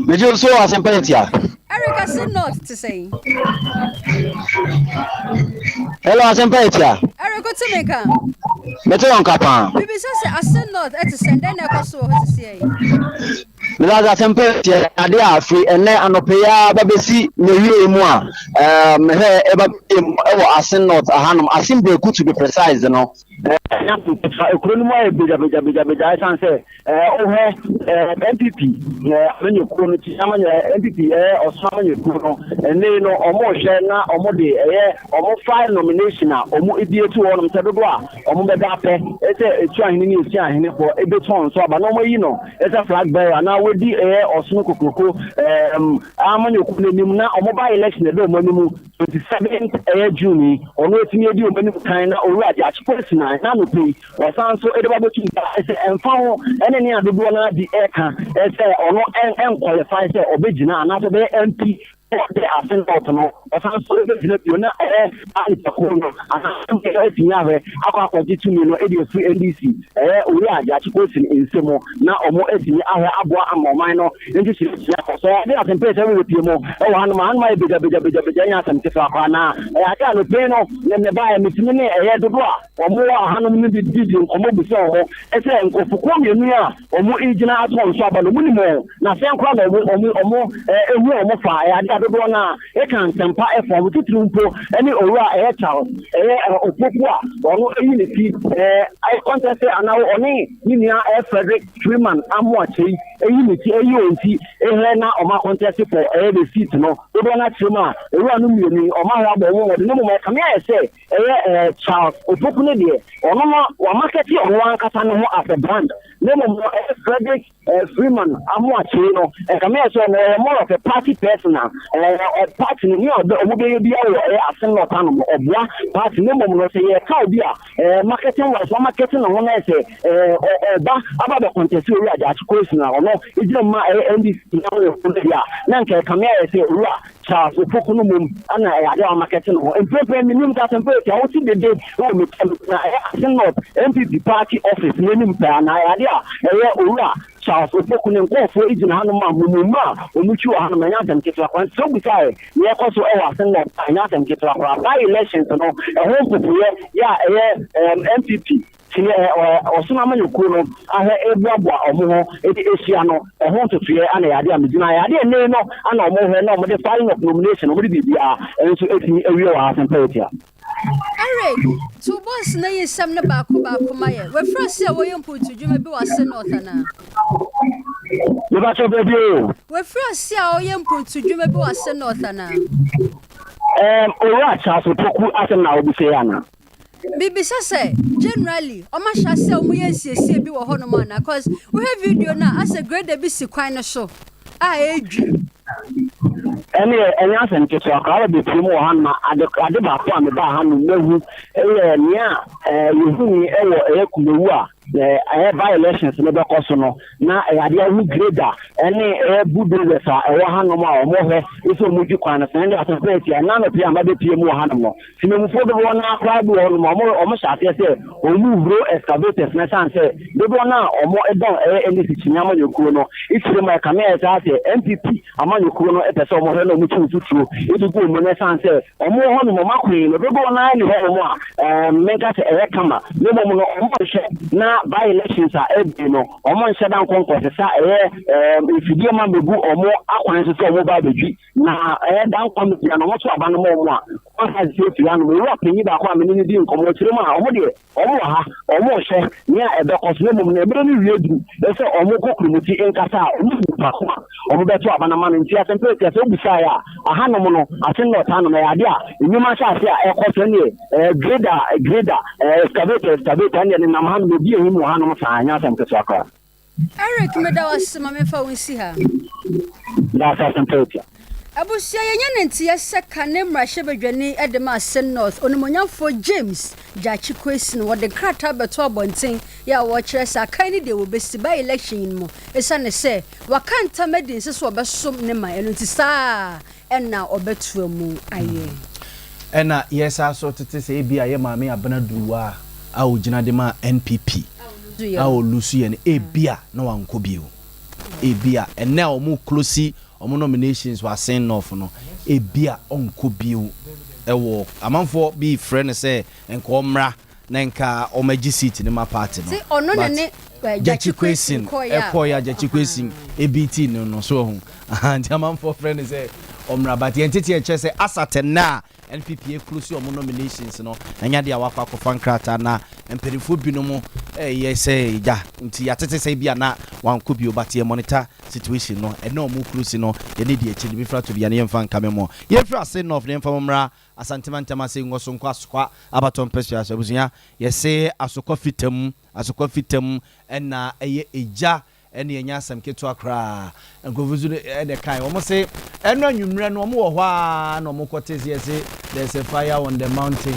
Megye wo so asɛmpa yɛ tia. Eric, Ase North te sɛn? Hello, asɛmpa yɛ tia. Eric, wote me nka? Mete wo nka paa. Mebisa sɛ Ase North te sɛn, dɛn na ɛkɔ so wɔ hɔ sisiɛ yi? Medase asɛmpa tie ade a firi ɛnɛ anɔpa yi ara ba bɛsi n'awiei mu a mehwɛ ɛba bɛyɛ mu ɛwɔ Asin North ahanom, Asin Breku to be precise no. Ɛnyɛ asɛm ketewa, ekuro no mu ayɛ begyabegyabegyabegya ɛsan sɛ wohwɛ NPP amanyɔkuo no ti amanyɔ NPP ɔsono amanyɔkuo no ɛnɛ yi no wɔn rehwɛ na wɔn de ɛyɛ wɔn file nomination a wɔn di etu hɔnom sɛ dodoɔ a wɔn bɛda apɛ sɛ etu ahene ne esi ahenefoɔ ebetɔn nso aba na wɔn ayi no sɛ flag bearer anaa wɔadi ɛyɛ ɔsono kokroko ɛɛm amanyɔkuo no anim na wɔn ba election ɛda wɔn anim 27 ɛyɛ June yi ɔno atumi adi wɔn anim kan na owura Gyakye Kwesi na ɛna anɔpɛ yi wɔsan nso de ba bɛtum ba sɛ ɛmfa ho ɛne nea dodoɔ no adi ɛka sɛ ɔno ɛnqualify sɛ ɔbɛgyina anaasɛ ɔbɛyɛ MP ɔde Ase North no, ɔsan nso bɛgyina bio na ɛyɛ nipakuo no anaasɛ atumi ahwɛ akɔ akɔgye tumi no de afiri NDC ɛyɛ Owura Gyakye Quayson nsam na ɔmo atumi ahwɛ aboa ama ɔman no nhyehyɛe atumi akɔ so. Ɛde asɛmpɛ sɛ wobɛpie mu ɛwɔ hanom a hanom ayɛ begyabegyabegyabegya nyɛ asɛm ketewa koraa na ɛyɛ ade a nopei no ne ne baeɛ metumi ne ɛyɛ dodoɔ a wɔn wɔ hanom no bi didi nkɔmmɔ bisa wɔn sɛ nkurɔfokuo mmienu a wɔn gyina ato wɔn so aba no wɔn nim wɔn na sɛn koraa na wɔn wɔn wɔn ehu wɔn fa. Ɛyɛ ade a dodoɔ no a ɛka nsɛmpa ɛfa wɔn titiriw mpo ɛne owura a ɛyɛ Charles ɛyɛ Opoku a ɔno ɛyi ne ti ɛɛ contest anaa ɔne ne nua ɛyɛ Frederick Freeman Amoakyei ɛyi ne ti ɛyi wɔn ti ɛhɛ na wɔn acontest for ɛyɛ the seat no. Dodoɔ no akyerɛ mu a owura no mmienu yi wɔn ahwɛ abɔ wɔn wɔde ne mu ɛkame ayɛ sɛ ɛyɛ Charles Opoku no deɛ ɔno no wamarket ɔno ankasa ne ho as a brand na mmom no ɛyɛ Frederick Freeman Amoakyei no ɛkame ayɛ sɛ ɔno ɔyɛ more of a party person a party no ne ɔbɛ ɔmo bɛyɛ bi awɔ ɛyɛ Asen North anom ɔboa party na mmom no sɛ yɛka obi a marketing wise wamarket ne ho na ɛsɛ ɔba aba bɛ contest owura Gyakye Quayson a ɔno egyina mu ma ɛyɛ NDC na ɔyɛ kuro bi a na nka ɛkame ayɛ sɛ owura Charles Opoku no mmom ana ɛyɛ ade a wamarket ne ho. Mprempren menim sɛ asɛmpa eti a wote dede wɔ me kyɛm na ɛyɛ Asen North NPP party office n'anim pɛɛ na ɛyɛ ade a ɛyɛ owura Charles Opoku ne nkurɔfoɔ gyina hanom a mumuma a wɔn twi wɔ hanom ɛnyɛ asɛm ketewa koraa. Nti sɛ wobisae nea ɛkɔ so ɛwɔ Asen North a ɛnyɛ asɛm ketewa koraa. By elections no ɛho mpopoeɛ yɛ a ɛyɛ NPP sini ɔsono amanyɔkuo no ahwɛ eboaboa ɔmo ho de ahyia no ɛho ntotoeɛ ana yɛ ade a megyina yɛ ade ɛnɛ no ana ɔmo hwɛ na ɔmo de filing of nomination ɔmo de biribiara nso etumi awie wɔ asɛmpa yɛ tia. Eric, to boss na yi nsɛm no baako baako ma yɛ. Wafiri ase a wɔyɛ mpuntudwuma bi wɔ Ase North anaa? Mebakyɛ baabi o. Wafiri ase a ɔyɛ mpuntudwuma bi wɔ Ase North anaa? Owura Charles Opoku asɛm na wobisa yi ana? Bibisa sɛ generally ɔmo ahyɛ ase a ɔmo yɛ nsiesie bi wɔ hɔnom anaa? 'Cause wohwɛ video no a asɛ grader bi si kwan no so a ɛredwi. Ɛne ɛnyɛ asɛm ketewa koraa. Wɔ bɛpie mu wɔ hanom a ade baako a mebaa hanom mahu ɛyɛ nea yɛhuni ɛwɔ ɛyɛ Kumawu a ɛyɛ by elections no bɛkɔ so no na ɛyɛ adeɛ ahu grader ɛne ɛyɛ bulldozers a ɛwɔ hanom a ɔmo hwɛ ɛsɛ ɔmo dwi kwan no so. Ɛne asɛm pɛ tia ɛna anɔpɛ a mabɛpie mu wɔ hanom no temamufoɔ dodoɔ no koraa bi wɔ hɔnom a ɔmo hyɛ aseɛ sɛ ɔmo wuro excavators na ɛsan sɛ dodoɔ no a ɔmo dɔn ɛyɛ NDC kyini amanyɔkuo no etire mu a ɛkame ayɛ saa sɛ NPP amanyɔkuo no ɛpɛ sɛ ɔmo hwɛ na ɔmo tu mfuturo ebi gu ɔmo no ɛsan sɛ ɔmo wɔ hɔnom ɔmo akoe no dodoɔ no ara ni hɔnom a menka sɛ ɛyɛ kama na mmom no ɔmo hwɛ na. Na by elections a ɛbɛn no, wɔn nhyɛ da nkɔ nkɔsesa ɛyɛ ɛɛ mfidie ma mbɛgu wɔn akwan so sɛ wɔn ba abɛdwi na ɛyɛ dan kwan bia na wɔn to aba no ma wɔn a wɔn ha sisi efiri hanom. Owura panyin baako a mene ne di nkɔmɔ akyire mu a, wɔn deɛ wɔn wɔ ha, wɔn rehwɛ nea ɛbɛkɔ so, na mmom na ɛberɛ no wie duru sɛ wɔn kɔ kuromoti nkasa a, wɔn nipa ko a wɔn bɛto aba no ama no. Nti asɛmpɛ etia sɛ obisaeɛ a, ahanom no ase nnɔta hanom ɛyɛ adeɛ a nnwuma ahyɛ ase a ɛkɔ so ɛneɛ ɛɛ grader grader, ɛɛ excavator excavator, ɛneɛ nenam hanom obi ehim wɔ hanom saa, ɛnyɛ asɛm ketewa koraa. Eric, meda wo ase, ma memfa wo nsi ha. Daase, asɛmpa etia. Abusua, yɛnya ne nteɛ sɛ kane mmarahyɛbadwani de ma Asin North, Onimuonyamfoɔ James Gyakye Quayson, wɔde nkrataa bɛto abɔnten yɛ a wɔrekyerɛ sɛ akan ne deɛ wɔbɛsi by election yi mu esiane sɛ waka ntam adi nse sɛ ɔbɛsom ne man, ɛno nti saa ara na ɔbɛtoa mu ayɛ. Ɛna yɛsan so tete sɛ ebia yɛ maame Abena Duruwa a ogyina de ma NPP a olusu yɛ no, ebia na wankɔ bio. Ebia ɛnnɛ a wɔn close wɔn nominations wɔ Asen North no, ebia ɔnkɔ bio. Ɛwɔ amanfoɔ bi frɛ no sɛ nka ɔmmra na nka ɔmmɛgye seat no ma party no. Ti ɔno na ne Gyakye Quayson ɛkɔeɛ a Gyakye Quayson beatii no no, so wahu? Ahaa, nti amanfoɔ frɛ no sɛ ɔmmra, but yɛn nteteɛ kyerɛ sɛ as at nnɛ a NPP aclose wɔn nominations no, ɛnyɛ adeɛ a wakɔ akɔfa nkrataa na mpanimfoɔ binom reyɛ sɛ gya nti yɛatete sɛ ebia na wankɔ bio, but yɛ monitor situation no, ɛnnɛ a wɔn close no yɛne di akyire de bɛfiri ato bia no yɛmfa nkame mo. Yɛmfiri ase North na yɛmfa mo mmra Asante mantam ase Ngɔso nkɔ Asokwa abatoɔ mpɛsoa so. Abusua, yɛse Asokwa fitam, Asokwa fitam ɛna ɛyɛ egya ɛne ɛnyɛ asɛm ketewa koraa. Nkurɔfoɔ nso ɛna ɛkae, wɔn se ɛno anwummerɛ no wɔn wɔ hɔ ara na wɔn kɔte se yɛse there's a fire on the mountain,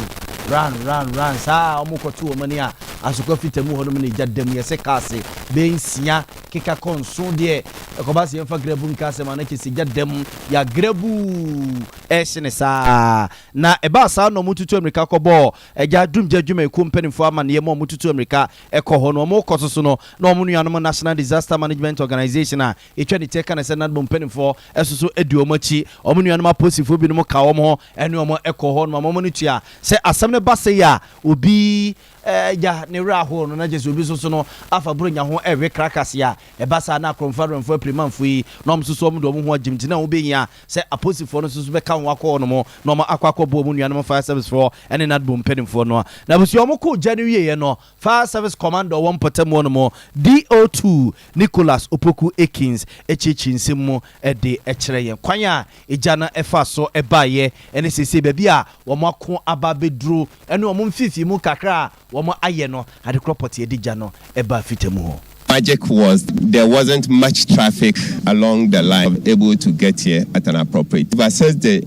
run run run, saa wɔn kɔto wɔn ani a Asokwa fitam hɔ nom na egya da mu. Yɛse cars bɛyɛ nsia keka kɔ nson deɛ ɛkɔba se yɛmfa grabu nka asɛm a na kyerɛ sɛ egya da mu, yɛagrabu ɛrehye no saa. Na ɛbaa saa na wɔtutuu mmirika kɔbɔɔ Agya Dumgya Dwumayɛkuo mpanimfoɔ amanneɛ ma wɔtutuu mmirika kɔ hɔ. Na wɔrekɔ so so no, na wɔn nuanom National Disaster Management Organization a ɛtwa ne ti ka no sɛ NADMO mpanimfoɔ nso so di wɔn akyi. Wɔn nuanom apolisifoɔ binom kaa wɔn ho ne wɔn kɔɔ hɔ nom ama wɔn ani tua sɛ asɛm no ba sei a, obi agya ne werɛ ahow no na kyerɛ sɛ obi nso so no afa Buronya ho rewe krakase a ɛba saa na akorɔmfoɔ awerɛmfoɔ apirimanfoɔ yi na wɔn nso so wɔn de wɔn ho agyim nti na ɛho bɛhia sɛ apolisifoɔ no nso so bɛka ho akɔ hɔnom na wɔn akɔ akɔboa wɔn nuanom fire service foɔ ne NADMO mpanimfoɔ no. Na abusua wɔn kɔɔ gya no wieɛ no, Fire Service Commander ɔwɔ mpɔtam hɔnom, DO2 Nicholas Opoku Akins kyerɛkyerɛ nsɛm mu de kyerɛ yɛn kwan a egya no faa so baeɛ ne seesei baabi a wɔn ako aba abɛduru ne wɔn mfeefeemu kakra a wɔayɛ no, adekorɔ pɔtee de gya no baa fitamu hɔ. Magic was there wasn't much traffic along the line able to get here at an appropriate. We've assessed the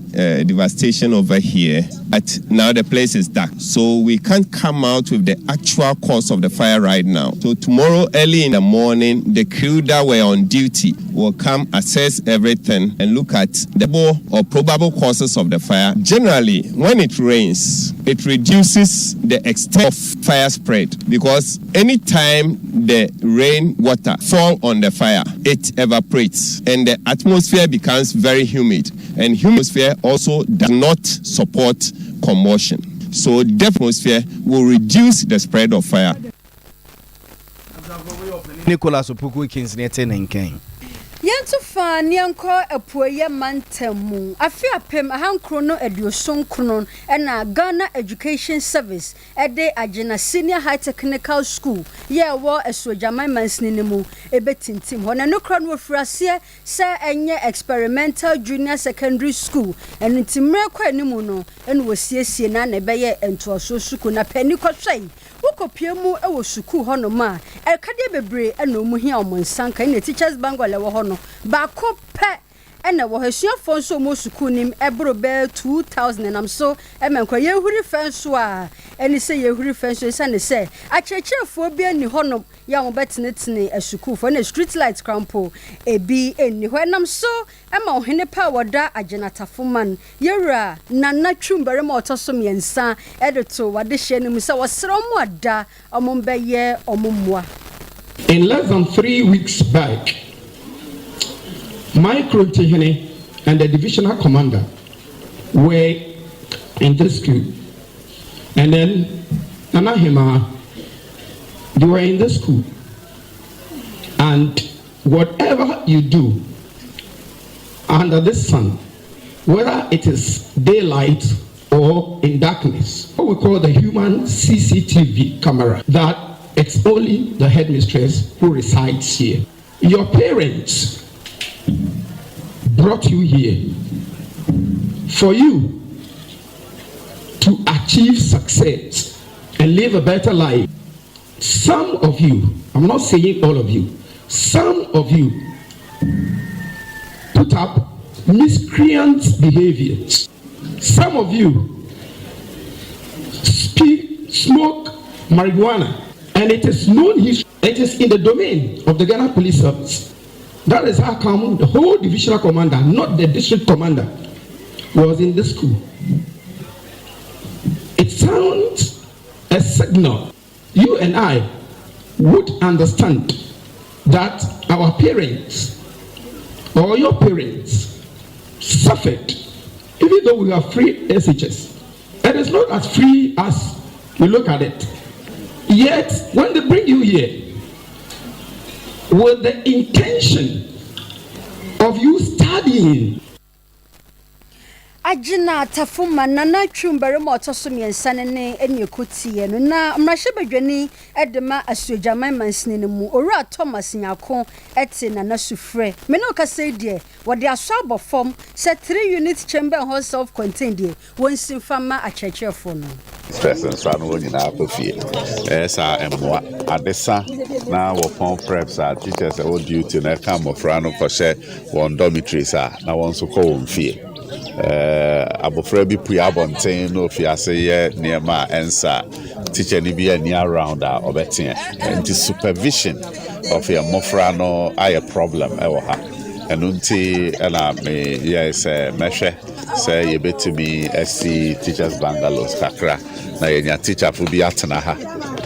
devastation over here, but now the place is dark, so we can't come out with the actual cause of the fire right now. So tomorrow early in the morning, the crew that were on duty will come assess everything and look at the or probable causes of the fire. Generally, when it rains, it reduces the extent of fire spread because anytime the rain water fall on the fire, it evaporates and the atmosphere becomes very humid, and humid atmosphere also does not support combustion. So the atmosphere will reduce the spread of fire. Nicholas Opoku Ekins na ɛte ne nkan. Yɛntu fa na yɛnkɔ Apueeɛ Mantam mu. Afe 1979 na Ghana Education Service de Agyena Senior High Technical School yɛ ɛwɔ Asuogyaman mansini no mu bɛtintim hɔ. Na ɛno koraa no wɔfiri aseɛ sɛ ɛnyɛ Experimental Junior Secondary School. Ɛno nti mmerɛ kɔ anim no na wɔsiesie no ara na ɛbɛyɛɛ ntoasoɔ sukuu. Na paani kɔhwɛe, wokɔpue mu wɔ sukuu hɔnom a, ɛkadeɛ bebree na wɔn hia wɔn nsa nka. Ɛnna Teachers Bungalow a ɛwɔ hɔ no, baako pɛ na ɛwɔ hɔ. Asuafoɔ nso a wɔwɔ sukuu no mu boro bɛyɛ 2,000 nam so ma nkwadaa. Yɛhuri fɛ nso a, ɛne sɛ yɛhuri fɛ nso ɛsiane sɛ akyerɛkyerɛfoɔ bi nni hɔnom yɛ a wɔbɛtenetene asukuufoɔ, ɛna street light koraa mpo ebi nni hɔ. Ɛnam so ma ɔhene pa a wɔda Agyenatafo man, Yɛwura Nana Twum barima a ɔtɔ so mmiɛnsa de too w'adehyeɛ no mu sɛ wɔsrɛ wɔn a da wɔn bɛyɛ wɔn mmoa. In less than 3 weeks back, my Krontihene and the divisional commander were in this school. And then Nana Hema You were in the school, and whatever you do under the sun, whether it is daylight or in darkness, what we call the human CCTV camera, that it's only the headmistress who resides here. Your parents brought you here for you to achieve success and live a better life. Some of you, I'm not saying all of you, some of you put up miscreant behaviors. Some of you speak, smoke marijuana, and it is known history. It is in the domain of the Ghana Police Service. That is how come the whole divisional commander, not the district commander, was in the school. It sounds a signal. You and I would understand that our parents or your parents suffered, even though we are free SHS. It is not as free as we look at it. Yet, when they bring you here, with the intention of you studying. Agyina Tafuma Nana Twum barima a ɔtɔ so mmiɛnsa no ne ɛne ɛkɔtiiɛ no na mmarahyɛbadwani de ma Asuogyaman mansini no mu Owura Thomas Nyako te Nana sufrɛ. Me ne wo kasa yi deɛ wɔde asɔ abɔ fam sɛ three unit chamber and hall self contained deɛ wɔnsi mfa mma akyerɛkyerɛfoɔ no. Stress nsa no wɔn nyinaa kɔ fie. Ɛyɛ saa mmoa adesa na wɔpɔn preps a teachers ɛwɔ duty na ɛka mmɔfra no kɔhyɛ wɔn dormitories a na wɔn nso kɔ wɔn fie. Abɔfra bi pue abɔnten na ofi ase yɛ nneɛma a ɛnsa teacher ni bi ani around a ɔbɛteɛ, nti supervision of yɛn mmɔfra no ayɛ problem ɛwɔ ha. Ɛno nti ɛna meyɛ sɛ mɛhwɛ sɛ yɛbɛtumi asi teachers bungalows kakra na yɛnya teacherfo bi atena ha,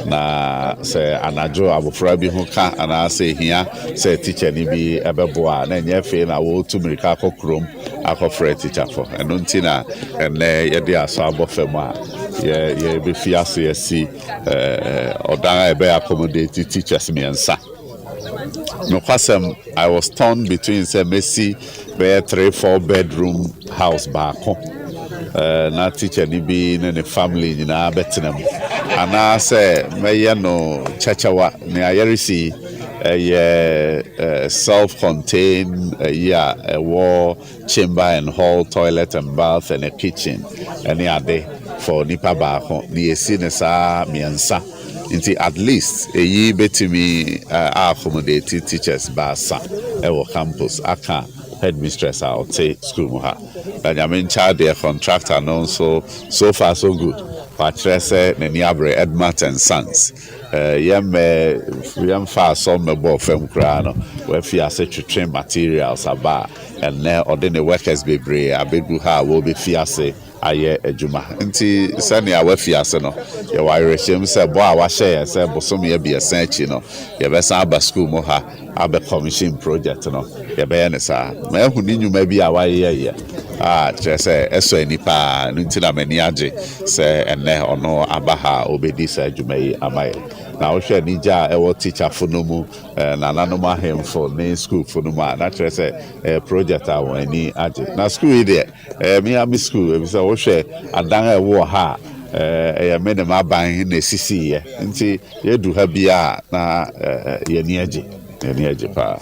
na sɛ anadwo abɔfra bi ho ka anaasɛ ehia sɛ teacher ni bi ɛbɛboa a, na ɛnyɛ afei na wɔretu mmirika akɔ kurom akɔfrɛ teacherfo. Ɛno nti na ɛnɛ yɛde asɔ abɔ fam a yɛ yɛbɛfi ase asi ɔdan a ɛbɛyɛ accommodate teachers mmiɛnsa. Nokwasɛm, I was torn between sɛ mesi bɛyɛ three four bedroom house baako na teacher ni bi ne ne family nyinaa bɛtena mu, anaasɛ mɛyɛ no kyɛkyɛwa. Nea yɛresi ɛyɛ self-contained ɛyi a ɛwɔ chamber and hall, toilet and bath and a kitchen ɛne ade for nipa baako ne yɛsi ne saa mmiɛnsa, nti at least eyi bɛtumi accommodate teachers baasa ɛwɔ campus aka headmistress a ɔte school mu ha. Na Nyame nkyɛn deɛ, contractor no nso, so far so good, wakyerɛ sɛ n'ani abere. Edmart and Sons, yɛmmɛ yɛmfa asɔ mmɛbɔ fam koraa no, wafi ase twetwe materials aba a ɛnnɛ ɔde ne workers bebree abɛgu ha a wɔbɛfi ase ayɛ adwuma. Nti sɛnea wafi ase no, yɛwɔ awerɛhyɛm sɛ bɔ a wahyɛ yɛn sɛ bosome 3 akyi no yɛbɛsan aba school mu ha abɛ commission project no, yɛbɛyɛ ne saa. Ma ɛhu ne nnwuma bi a wayɛyɛ a kyerɛ sɛ ɛsɔ ani paa no, nti na m'ani agye sɛ ɛnnɛ ɔno aba ha a ɔbɛdi saa adwuma yi ama yɛ. Na wohwɛ anigye a ɛwɔ teacherfo no mu, nananom ahemfo ne schoolfo no mu a, na kyerɛ sɛ project a wɔn ani agye. Na school yi deɛ, ɛyɛ me school, ebisɛ wohwɛ adan a ɛwɔ ha a, ɛyɛ me ne m'aban na esisiiɛ, nti yɛdu ha bi a na yɛni agye, yɛni agye paa.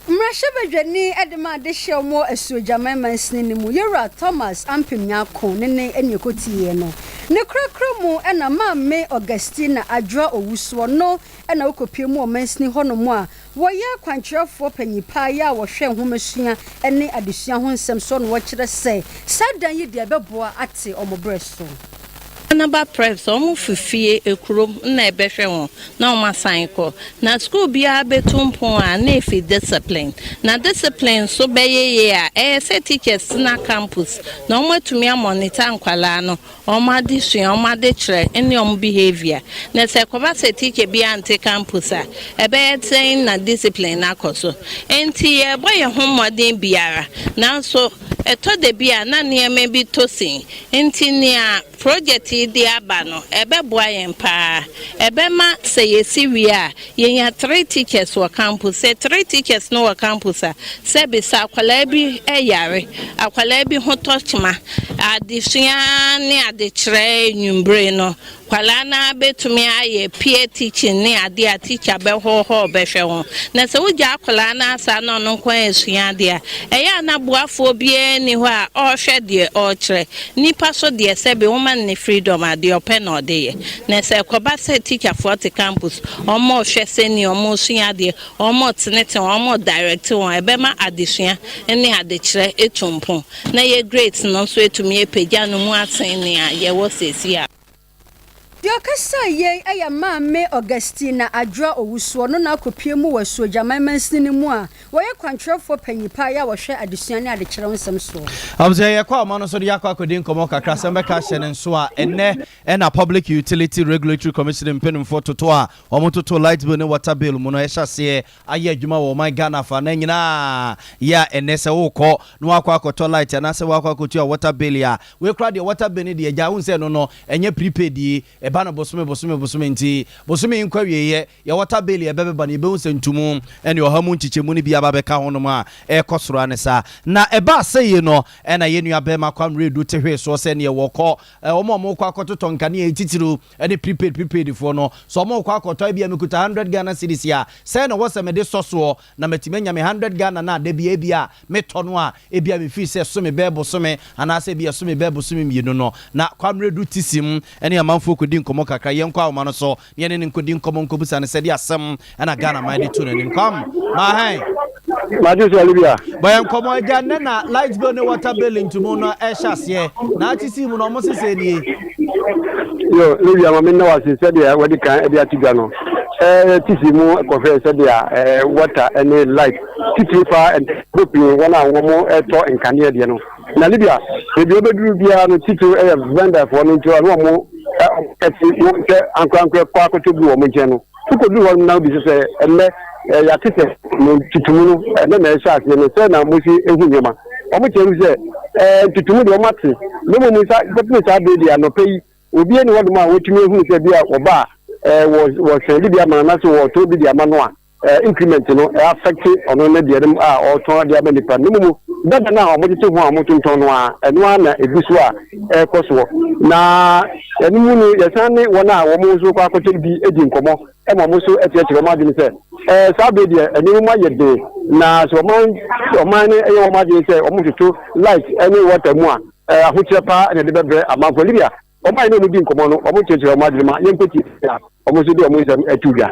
Mmarahyɛbadwani de ma adehyɛ wɔ Asuogyaman mansini no mu, Yɛwura Thomas Ampem Nyako ne ne ne ɛkɔtiiɛ no. Ne korakora mu ɛna Maame Augustina Adwoa Owusoɔ no ɛna wokɔpie mu wɔ mansini hɔnom a wɔyɛ kwankyerɛfoɔ panyipa yi a wɔhwɛ nhomasua ne adesua ho nsɛm so no, wɔkyerɛ sɛ saa dan yi deɛ ɛbɛboa ate ɔmo berɛ so. Naba preps, ɔmo fi fie ekurom na ɛbɛhwɛ wɔn na ɔmo asan kɔ na school biara bɛtu mpon a na efi discipline, na discipline nso bɛyɛ yie a, ɛyɛ sɛ teachers tena campus na ɔmo atumi amonitor nkwalaa no, ɔmo adesua, ɔmo adekyerɛ ɛne ɔmo behaviour. Na sɛ kɔba sɛ teacher bi ante campus a, ɛbɛyɛ sɛn na discipline akɔ so? Nti yɛbɔ yɛn ho mmɔden biara, nanso ɛtɔ da bi a na nneɛma bi tɔ sin, nti nea project yi de aba no, ɛbɛboa yɛn paa. Ɛbɛma sɛ yɛsi wie a, yɛnya three teachers wɔ campus. Sɛ three teachers no wɔ campus a, sɛbi sɛ akwadaa bi yare, akwadaa bi ho tɔ kyema, adesua ne adekyerɛ anwummere no, Nkwadaa no ara bɛtumi ayɛ peer teaching ne adeɛ a teacher bɛhɔ hɔ ɔbɛhwɛ ho. Na sɛ wogya akwadaa no ara saa na ɔno nko ara resua adeɛ a, ɛyɛ a na boafoɔ biara nni hɔ a ɔrehwɛ deɛ ɔrekyerɛ. Nipa so deɛ sɛbe woma no ne freedom a, deɛ ɔpɛ na ɔde yɛ. Na sɛ ɛkɔba sɛ teacherfoɔ te campus, wɔrehwɛ sɛdeɛ wɔresua adeɛ, wɔretenetene wɔn, wɔredirecte wɔn, ɛbɛma adesua ne adekyerɛ atu mpon. Na yɛ grades no nso atumi apagya no mu asen nea yɛwɔ seesei a. Deɛ ɔkasaa yei yɛ Maame Augustina Adwoa Owusu, ɔno na akɔpue mu wɔ Asuogyaman mansini no mu a wɔyɛ kwankyerɛfoɔ panyin paa yɛ a wɔhwɛ adesua ne adekyerɛ ho nsɛm soɔ. Abusua yɛkɔ ahoma no so de akɔ akɔdi nkɔmmɔ kakra asɛm bɛka ahyɛ ne nso a ɛnnɛ ɛna Public Utility Regulatory Commission mpanimfoɔ toto a wɔtoto light bill ne water bill mu no ɛhyɛ aseɛ ayɛ adwuma wɔ ɔman Ghana afa nan nyinaa yɛ a ɛnnɛ sɛ wokɔ na wakɔ akɔtɔ light anaasɛ wakɔ akɔtua water bill a, wei koraa deɛ water bill no deɛ agya wohu sɛ ɛno no ɛnyɛ prepaid yi, ɛba no bosome bosome bosome nti bosome yi nkɔ awieɛ yɛ water bill a ɛbɛbɛba no yɛbɛhu sɛ ntumu ne ɔha mu nkyekyɛmu no bi aba abɛka ho nom a ɛrekɔ soro ara ne saa. Na ɛbaa sɛie no ɛna yɛn nua bɛɛma Kwame Redu te hwee soɔ sɛ neɛ wɔkɔ wɔn a wɔrekɔ akɔtotɔ nkanea yi titiriw ne prepaid prepaid foɔ no, sɛ wɔrekɔ akɔtɔ a ebia mekuta hundred Ghana cedis a, sɛn na ɛwɔ sɛ mede sɔ soɔ na matumi anya me hundred Ghana no a da biara ebia metɔ no a ebia mefiri sɛ ɛso me bɛyɛ bosome anaasɛ ebia ɛso me bɛyɛ bosome mmienu no. Na Kwammerɛ Du Tisim ne amanfoɔ kɔdi nkɔmmɔ kakra. Yɛnkɔ ahoma no so na yɛne no nkɔdi nkɔmmɔ nkɔbisa no sɛdeɛ asɛm na Ghana man de to n'anim. Kwam, Mahan. Mate sɛ Olivia. Bɔ yɛn nkɔmmɔ agya nnɛ na light bill ne water bill ntumu no ɛhyɛ aseɛ na atisi mu no ɔmo sesɛ nie. Yo, Olivia ma me nna wase sɛdeɛ wadi kan de ato dwa no. Ɛɛ tisi mu kɔhwɛ sɛdeɛ ɛɛ water ne light titiri paa ɛbɔ pii wɔn a wɔn ɛtɔ nkanea deɛ no. Na Libya baabi a wɔbɛduru biara no titiriw ɛyɛ vendorfoɔ no nti ɔno wɔn ɛte sɛ ankorankorɛ kɔ akɔtɔ bi wɔ wɔn nkyɛn no. Wokoduu hɔ no na wobisa sɛ, Ɛnnɛ, yɛate sɛ mo ntutumu no, ɛnnɛ na ɛhyɛ aseɛ no, sɛn na mosi hu nneɛma? Wɔkyerɛ mu sɛ, Ɛɛ, ntutumu deɛ wɔate, na mmom sa, kɔpem saa berɛ deɛ, anɔpa yi, obiara nni hɔnom a watumi ahunu sɛ bi a wɔba a, wɔ, wɔsɛn de bi ama no anaasɛ wɔtɔn bi de ama no a, increment no affect ɔno ne deɛ no a ɔretɔn de ama nipa no. Na mmom dada no a wɔtete ho a wɔtontɔn no ara, ɛno ara na ɛgu so a ɛrekɔ soɔ. Na ɛno mu no, yɛsan ne wɔn a wɔn nso kɔ akɔtɔ bi di nkɔmmɔ ma wɔn nso kyerɛkyerɛ wɔn adwene sɛ, ɛɛ saa bere deɛ nneɛma mu ayɛ den, na sɛ ɔman ɔman no yɛ wɔn adwene sɛ wɔtoto light ne water mu a, ɛɛ ahokyerɛ paa na ɛde bɛbrɛ amanfoɔ. Libya, wɔn a yɛne wɔn di nkɔmmɔ no, wɔkyerɛkyerɛ wɔn adwene ma yɛnkɔtie a wɔn nso de wɔn nsɛm to dwa.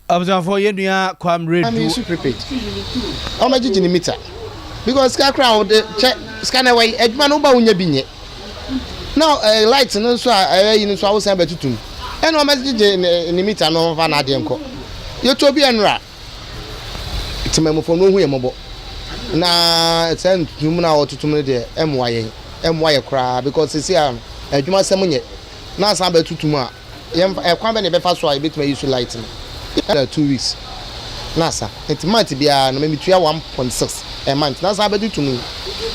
Abusuafoɔ yɛn nua Kwam Redu. Maame nso prepaid ɔmɛ gyegye ne meter because sika kora a ɔde kyɛ sika na ɛwɔ yi adwuma no woba wonya bi nyɛ na ɛɛ eh, light no nso a ɛyɛ yi no nso a wosan bɛtutum ɛna ɔmɛ gyegye ne ne meter no ɔmfa n'adeɛ nkɔ yɛtɔ bi ɛnora temamufoɔ no ohu yɛ mmɔbɔ na sɛ ntutum no a ɔtutum no deɛ ɛmmoa yɛn ɛmmoa yɛ koraa because sisi a adwuma sɛm nyɛ na asan bɛtutum a. Yɛmfa ɛkwan bɛn na yɛbɛfa so a yɛbɛtumi ayi so light no? Yɛ 2 weeks na asa. Nti month biara no me metua 1.6 a month na san bɛgye to mu yi.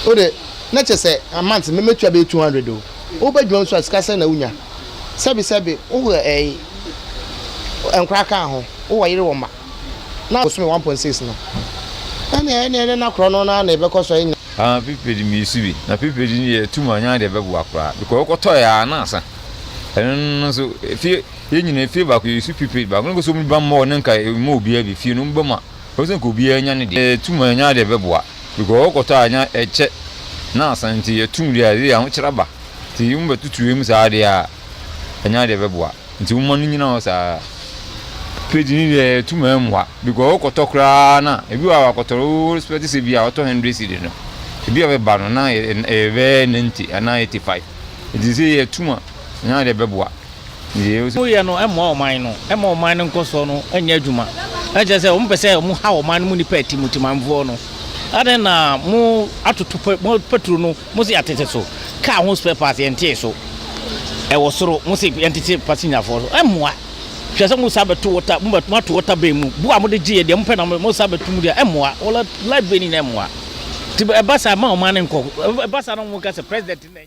Wo de na kyerɛ sɛ a month me mɛtua bɛyɛ 200 o. Wo ba adwuma mu nso a sika sɛn na wonya? Sɛbi sɛbi wo wɔ ɛyi nkora ka ho, wo wɔ yere wɔ mma na bosome 1.6 no ɛneɛ ɛneɛ ɛneɛ na korɔ no na na yɛbɛkɔ so a yɛn nyinaa. Ah prepaid mi su bi na prepaid ni yɛ tum anya deɛ bɛboa koraa because wokɔtɔ yɛ a na asa. Ɛno no nso efie yɛn nyinaa efie baako yɛ su prepaid baako ne nka sɛ wɔn ba mmɔ ne nka mmɔ obiara bi fie no wɔn ba mu a wɔn sɛ nka obiara nya ne deɛ tum a nya deɛ bɛboa because wɔkɔtɔ a nya ɛkyɛ na asan nti yɛ tum deɛ ɛde ahokyerɛ aba nti wɔn bɛtutu yɛn mu saa deɛ a ɛnya deɛ bɛboa nti wɔn ma no nyina hɔ saa page ni deɛ tum a ɛmmoa because wɔkɔtɔ koraa na ebi wɔ a wakɔtɔ wo respect sɛ bi a wɔtɔ 100 cedi no ebi a bɛba no na ɛbɛyɛ 90 anaa 85. Nti sɛ yɛ tum a, ɛnyɛ adeɛ bɛboa. Nti yɛ. Wɔyɛ no mmoa ɔman no, ɛmma ɔman no nkɔsoɔ no nyɛ adwuma. Na kyerɛ sɛ wɔpɛ sɛ wɔha ɔman no mu nnipa atimutimamfoɔ no. Adɛn na mo atoto pɛ mo pɛtro no mo se yɛatete so, kaa ho spare parts yɛntee so, ɛwɔ soro mo se yɛntete pasenyafoɔ so, ɛmmoa. Hwɛ sɛ mo san bɛto water mo bɛ mo ato water bay mu, bo a mode gyeeɛ deɛ mopɛ na mo san bɛto mu deɛ ɛmmoa. Wɔla light bay no nyinaa ɛmmoa. Nti ɛba saa ma ɔman no nkɔ. Ɛba saa na wɔka sɛ president na.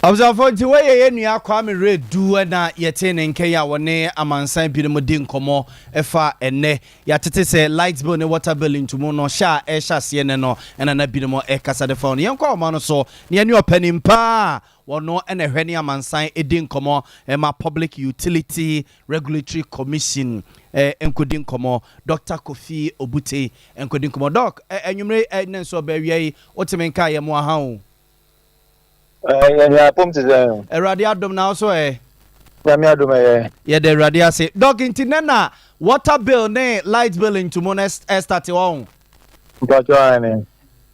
Abusuafoɔ nti wei yɛ yɛn nua Kwame Redu na yɛtee ne nka yi a wɔne amansan binom di nkɔmmɔ ɛfa ɛnnɛ yɛatete sɛ light bill ne water bill ntumu no hyɛ a ɛrehyɛ aseɛ nnɛ no ɛna na binom ɛrekasa de fa ho no. Yɛnkɔ ahoma no so na yɛne ɔpanin paa a wɔno na ɛhwɛ ne amansan di nkɔmmɔ ma Public Utility Regulatory Commission nkɔdi nkɔmmɔ, Dɔkta Kofi Obute nkɔdi nkɔmmɔ. Dɔk, anwummere yi ɛnnɛ nso ɔbɛ awia yi woteme nka yɛ mo aha o. Yɛn apom te sɛn? Awurade adom na wo so ɛ? Nyame adom ɛyɛ. Yɛda Awurade ase. Dɔk, nti nɛ na water bill ne light bill ntumu no ɛstate ɔho? Mpakyɛw aane.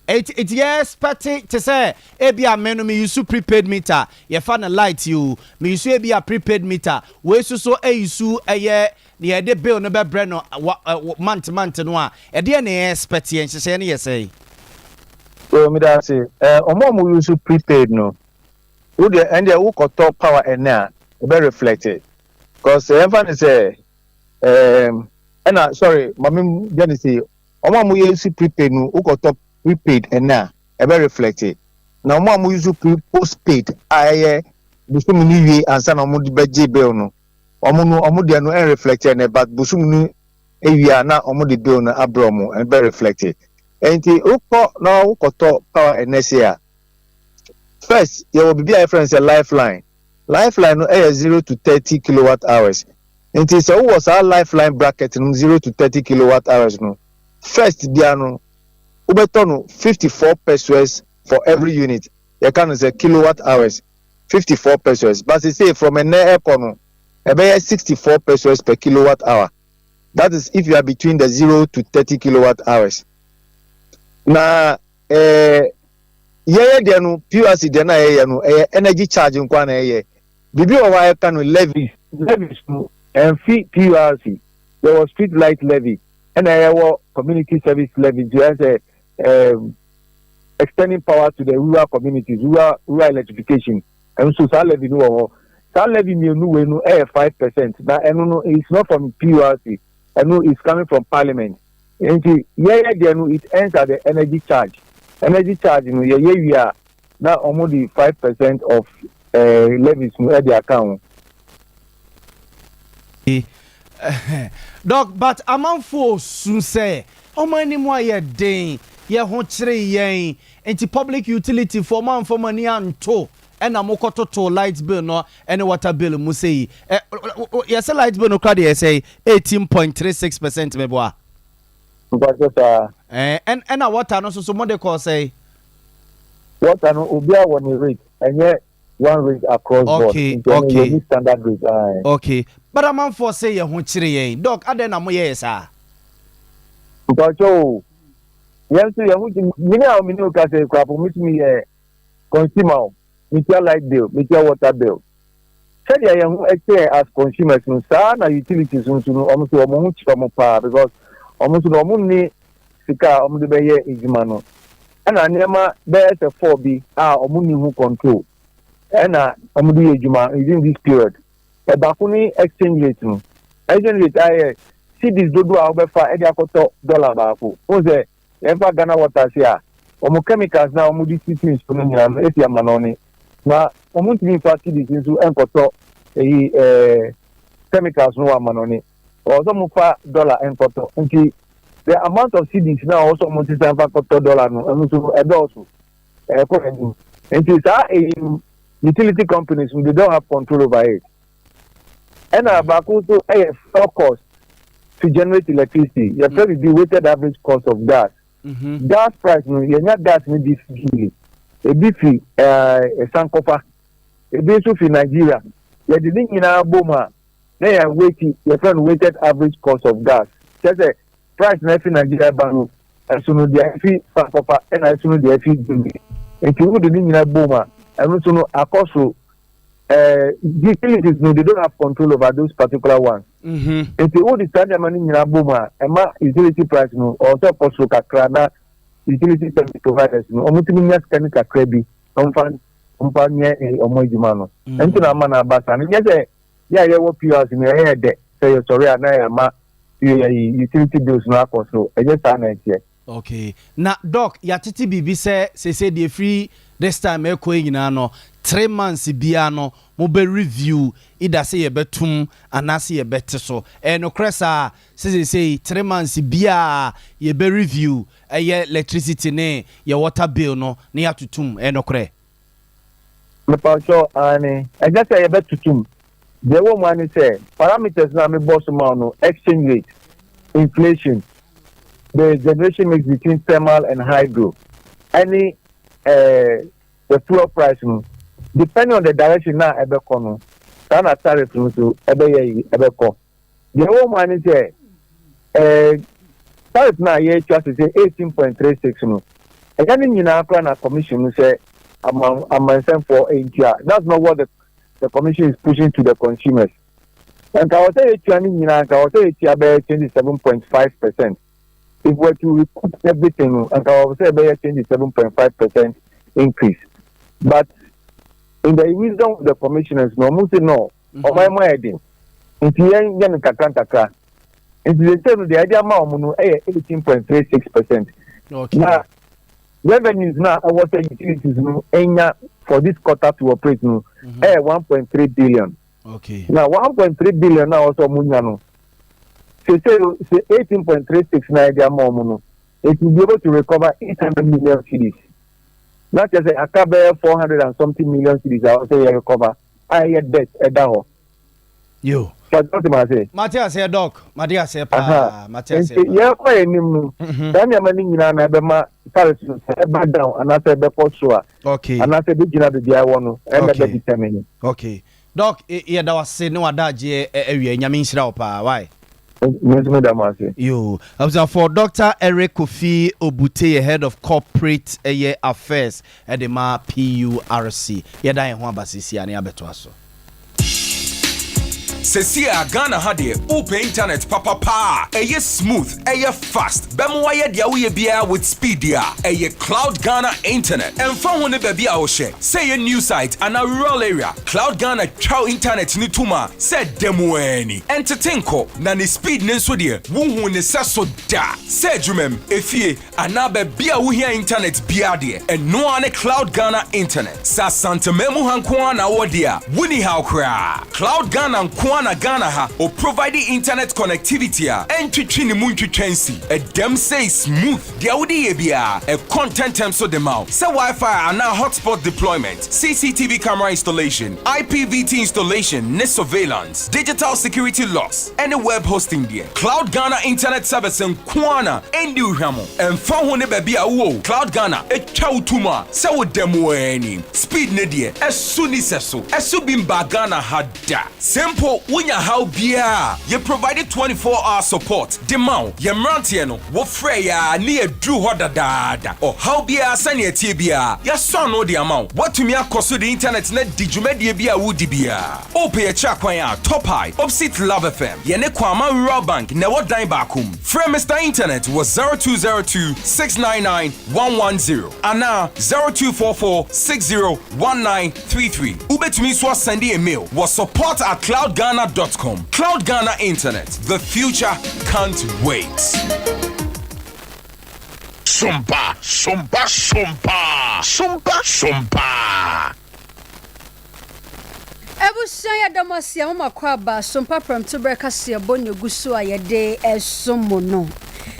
Eti eti yɛ expect te sɛ ebia me no me use prepaid meter yɛfa no light yi o me use ebia prepaid meter wei nso so use ɛyɛ nea yɛde bill no bɛbrɛ no wa ɛ month month no a ɛdeɛn na yɛ expect yɛn nhyehyɛeɛ no yɛ sɛn? Yoo meda ase. Eh ɔmo a ɔmo use prepaid no wo deɛ ɛndeɛ wo kɔtɔ power ɛnɛ a ɛbɛ reflect cause yɛnfa no sɛ ɛɛm ɛna sorry ma me yɛ no sei Wɔn a wɔyɛ use prepaid no wokɔtɔ prepaid ɛnnɛ a ɛbɛ reflect na wɔn a wɔn use pre postpaid a ɛyɛ bosome no wie ansa na wɔn de bɛgye bill no wɔn no wɔn deɛ no ɛn reflect ɛnnɛ but bosome no ewie a na wɔn de bill no abrɛ wɔn ɛbɛ reflect nti wokɔ na wokɔtɔ power ɛnnɛ se a first yɛwɔ biribi a yɛfrɛ no sɛ lifeline lifeline no ɛyɛ zero to 30 kilowatt hours. Nti sɛ wowɔ saa lifeline bracket no mu 0 to 30 kilowatt hours no, first biara no wobɛtɔ no 54 pesewas for every unit, yɛka no sɛ kilowatt hours 54 pesewas, but sesei from ɛnnɛ ɛkɔ no ɛbɛyɛ 64 pesewas per kilowatt hour, that is if you are between the 0 to 30 kilowatt hours. Na eh, yɛyɛ deɛ no PURC deɛ no a yɛyɛ no ɛyɛ energy charge nko ara na yɛyɛ. Biribi wɔ hɔ a yɛka no levies. Levies no ɛmfi PURC. Yɛwɔ street light levy ɛna yɛwɔ community service levy nti ɛyɛ sɛ ɛɛm extending power to the rural communities, rural electrification ɛnso saa levy no wɔ hɔ. Saa levy mmienu wei no ɛyɛ 5% na ɛno no it's not from PURC, ɛno is coming from parliament. Nti yɛyɛ deɛ no it ends at the energy charge. Energy charge no yɛyɛ wie a na wɔn de 5% of levies no de aka ho. Doc, but amanfoɔ su sɛ wɔn anim ayɛ den, yɛ ho kyere yɛn, nti public utility foɔ mo amfa mo ani anto ɛna mo kɔ totoo light bill no ɛne water bill mu sei. Ɛ, yɛsɛ light bill no koraa deɛ yɛsɛ 18.36% meboa? Mpakyɛ saa. Ɛɛ, ɛna water no nso so mo de kɔɔ sɛn? Water no obiara wɔ ne rate, ɛnyɛ one rate across board. Nti ɛno yɛnni standard rate ae. Okay, but amanfoɔ se yɛn ho kyere yɛn, Doc adɛn na moyɛ yɛ saa? Mpakyɛw o, yɛn nso yɛn ho kye, me ne a me ne wo kasa yi koraa po me nso meyɛ consumer o, metua light bill, metua water bill. Sɛdeɛ yɛn ho kyere yɛn as consumers no, saa na utilities nso no wɔn nso wɔn ho kyere wɔn paa because wɔn nso no wɔn nni sika a wɔde bɛyɛ adwuma no. Ɛna nneɛma bɛyɛ sɛ four bi a wɔn nni ho control ɛna wɔde yɛ adwuma within this period. Ɛbaako ne exchange rate no. Exchange rate ayɛ cedis dodoɔ a wobɛfa de akɔtɔ dollar baako. Wohu sɛ yɛmfa Ghana water se a, wɔn chemicals na wɔde sisi nsuo no nyinaa no efi amanɔne. Na wɔn ntumi nfa cedis nso nkɔtɔ eyi ɛɛ chemicals no wɔ amanɔne. Ɔwɔ sɛ wɔfa dollar nkɔtɔ. Nti the amount of cedis na ɔwɔ sɛ wɔn sesa nfa kɔtɔ dollar no ɛno nso ɛdɔɔso. Ɛkɔ anim. Nti saa eyi no utility companies no they don't have control over it. Ɛna baako nso ɛyɛ fuel cost to generate electricity. Yɛfrɛ biribi weighted average cost of gas. Gas price no yɛnya gas no bi fi ebi fi ɛɛ Sankɔfa, ebi nso fi Nigeria. Yɛde ne nyinaa bom a na yɛ weight, yɛfrɛ no weighted average cost of gas. Kyerɛ sɛ price na ɛfi Nigeria ba no ɛso no deɛ ɛfi Sankɔfa ɛna ɛso no deɛ ɛfi Germany. Nti wode ne nyinaa bom a ɛno nso no akɔ so. Utilities no they don't have control over those particular ones. Nti wode saa nneɛma no nyinaa bom a ɛma utility price no ɔwɔ sɛ ɛkɔ soro kakra na utility service providers no wɔn tumi nya sika no kakra bi na wɔmfa wɔmfa nyɛ wɔn adwuma no. Nti na ama no aba saa no. Nyɛ sɛ yɛ a yɛwɔ PURC no ɛyɛ dɛ sɛ yɛsɔre a na yɛama utility bills no akɔ soro, ɛnyɛ saa na ɛteɛ. Okay na doc yɛatete biribi sɛ seesei deɛ ɛfiri this time ɛrekɔ yi nyinaa no tre months biara no mobɛ review either sɛ yɛbɛtom anaasɛ yɛbɛte so ɛyɛ nokorɛ saa sɛ seesei tre months biara yɛbɛ review ɛyɛ electricity ne yɛ water bill no na yɛatotom ɛyɛ nokorɛ? Mepakyɛw, aane. Ɛnyɛ sɛ yɛbɛtotom. Deɛ ɛwɔ mu ara ne sɛ, parameters no a mebɔɔ so maa wo no, exchange rate, inflation, the generation mix between thermal and hydro, ɛne eh, the fuel price no, depending on the direction na ɛbɛkɔ no, saa na tariff no nso ɛbɛyɛ yi, ɛbɛkɔ. Deɛ ɛwɔ mu ara ne sɛ, eh, tariff no a yɛretwa sese 18.36 no, ɛnyɛ ne nyinaa koraa na commission no sɛ aman amansɛmfoɔ ntua. That's not what the the commission is pushing to the consumers. Nka wɔ sɛ yɛtua ne nyinaa, nka wɔ sɛ yɛtua bɛyɛ 27.5%. If we were to recoup everything no, nka wɔ sɛ ɛbɛyɛ 27.5% increase. But in the wisdom of the commissioners no, wɔn se no, ɔman mu ayɛ den, nti yɛn yɛ no nkakra nkakra. Nti sese no deɛ yɛde ama wɔn no yɛ 18.36%. Na revenues no a ɛwɔ sɛ utilities no nya for this quarter to operate no ɛyɛ 1.3 billion. Na 1.3 billion na ɛwɔ sɛ wɔn nya no, sese no sɛ 18.36 na yɛde ama wɔn no, it will be able to recover 800 million cedis. Na kyerɛ sɛ aka bɛyɛ 400 and something million cedis a ɛwɔ sɛ yɛ recover a ɛyɛ debt ɛda hɔ. Yo. Pàtó ti ma se. Mate aseɛ doc, mate aseɛ paa, mate aseɛ paa. Nti yɛkɔ yɛn anim no, saa nneɛma no nyinaa na ɛbɛma tariff no sɛ ɛba down anaasɛ ɛbɛkɔ soro a, okay, anaasɛ ɛbɛgyina baabi a ɛwɔ no, ɛna ɛbɛ determine. Okay. Doc, yɛda wo ase ne w'adagyeɛ awia, Nyame nhyira wo paa, why? Me nso meda mo ase. Yoo, abusuafoɔ, Doctor Eric Kofi Obute yɛ Head of Corporate ɛyɛ Affairs de ma PURC. Yɛda yɛn ho aba seesei a na yɛabɛtoa so. Sesie a Ghana ha deɛ wopɛ internet papa paa a ɛyɛ smooth, ɛyɛ fast, bɛma wayɛ deɛ woyɛ biara with speed deɛ a, ɛyɛ Cloud Ghana Internet. Ɛmfa ho ne baabi a wohyɛ, sɛ ɛyɛ new site anaa rural area, Cloud Ghana twa wo internet no tom a sɛ da mu ara ni. Ɛntete nkɔ, na ne speed no nso deɛ wonhuu ne sɛso da. Sɛ adwumam, efie, anaa baabi a wohia internet biara deɛ, ɛno ara ne Cloud Ghana Internet. Sɛ Asanteman mu ha nko ara na wowɔ deɛ a, wonni haw koraa. Cloud Ghana nko ara na Ghana ha ɔprovide internet connectivity a ɛntwetwe ne mu ntwitwa nsi. Ɛdam sei smooth, deɛ wode yɛ biara, ɛkɔ ntɛntɛm so de ma wo. Sɛ Wi-Fi anaa hotspot deployment, CCTV camera installation, IPVT installation ne surveillance, digital security locks, ɛne web hosting deɛ, Cloud Ghana Internet Service nko ara na ɛnni wo hwammɔ. Ɛmfa ho ne baabi a wowɔ o, Cloud Ghana twa wo to mu a sɛ woda mu ara ni. Speed no deɛ, ɛso nni sɛso. Ɛso bi mbaa Ghana ha da. Sɛ mpo wonya haw biara a, yɛ provide 24 hour support de ma wo. Yɛn mmeranteɛ no, wofrɛ yɛ a ne yɛduru hɔ dadaada. Ɔhaw biara sɛnea ɛteɛ biara, yɛasɔ ano de ama wo. Woatumi akɔ so de internet no adi dwumadie bi a woredi biara. Wopɛ yɛn akyiri akwan a, Top High, opposite Love FM, yɛne Kwama Rural Bank na ɛwɔ dan baako mu. Frɛ Mister Internet wɔ 0202 699 110 anaa 0244 60 1933. Wobɛtumi nso asɛnde yɛn mail wɔ support at cloudghana dot com. Cloud Ghana Internet, the future can't wait. Sompa, sompa, sompa, sompa, sompa. Abusua yɛda mo ase a moma kɔ aba Sompa Prɛmtoberɛ kaseɛbɔ na ɛgu so a yɛde resom mo no.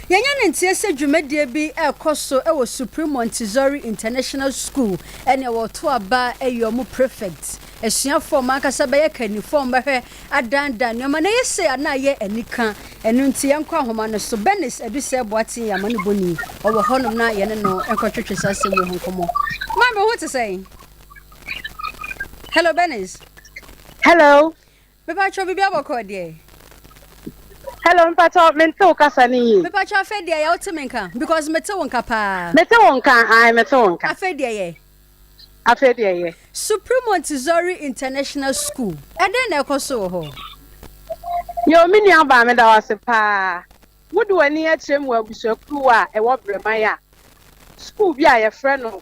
Yɛanya ne nteɛ sɛ dwumadie bi rekɔ so wɔ Supreme Montessori International School ɛneɛ wɔreto aba ayi wɔn prefect, asuafoɔ a wɔn ankasa bɛyɛ kannifoɔ a wɔbɛhwɛ adandan nneɛma na ɛyɛ sei a na ayɛ anika. Ɛno nti yɛnkɔ ahoma no so. Bernice Adusɛ Boateng yɛ amanebɔni, ɔwɔ hɔnom na yɛne no nkɔtwetwe saa asɛm yi ho nkɔmmɔ. Maame, wo ho te sɛn? Hello, Bernice. Hello. Mepacho bibi abɔkɔ deɛ. Hello, mpacho mente wo kasa ne yie. Mepacho afei deɛ yɛ wote me nka because mete wo nka paa. Mete wo nka, ae mete wo nka. Afei deɛ yɛ. Afei deɛ yɛ. Supreme Montessori International School, ɛdɛn na ɛkɔ so wɔ hɔ? Yo, me nua baa meda wo ase paa. Wode w'ani akyerɛ mu wɔ abusuakuw a ɛwɔ Breman a sukuu bi a yɛfrɛ no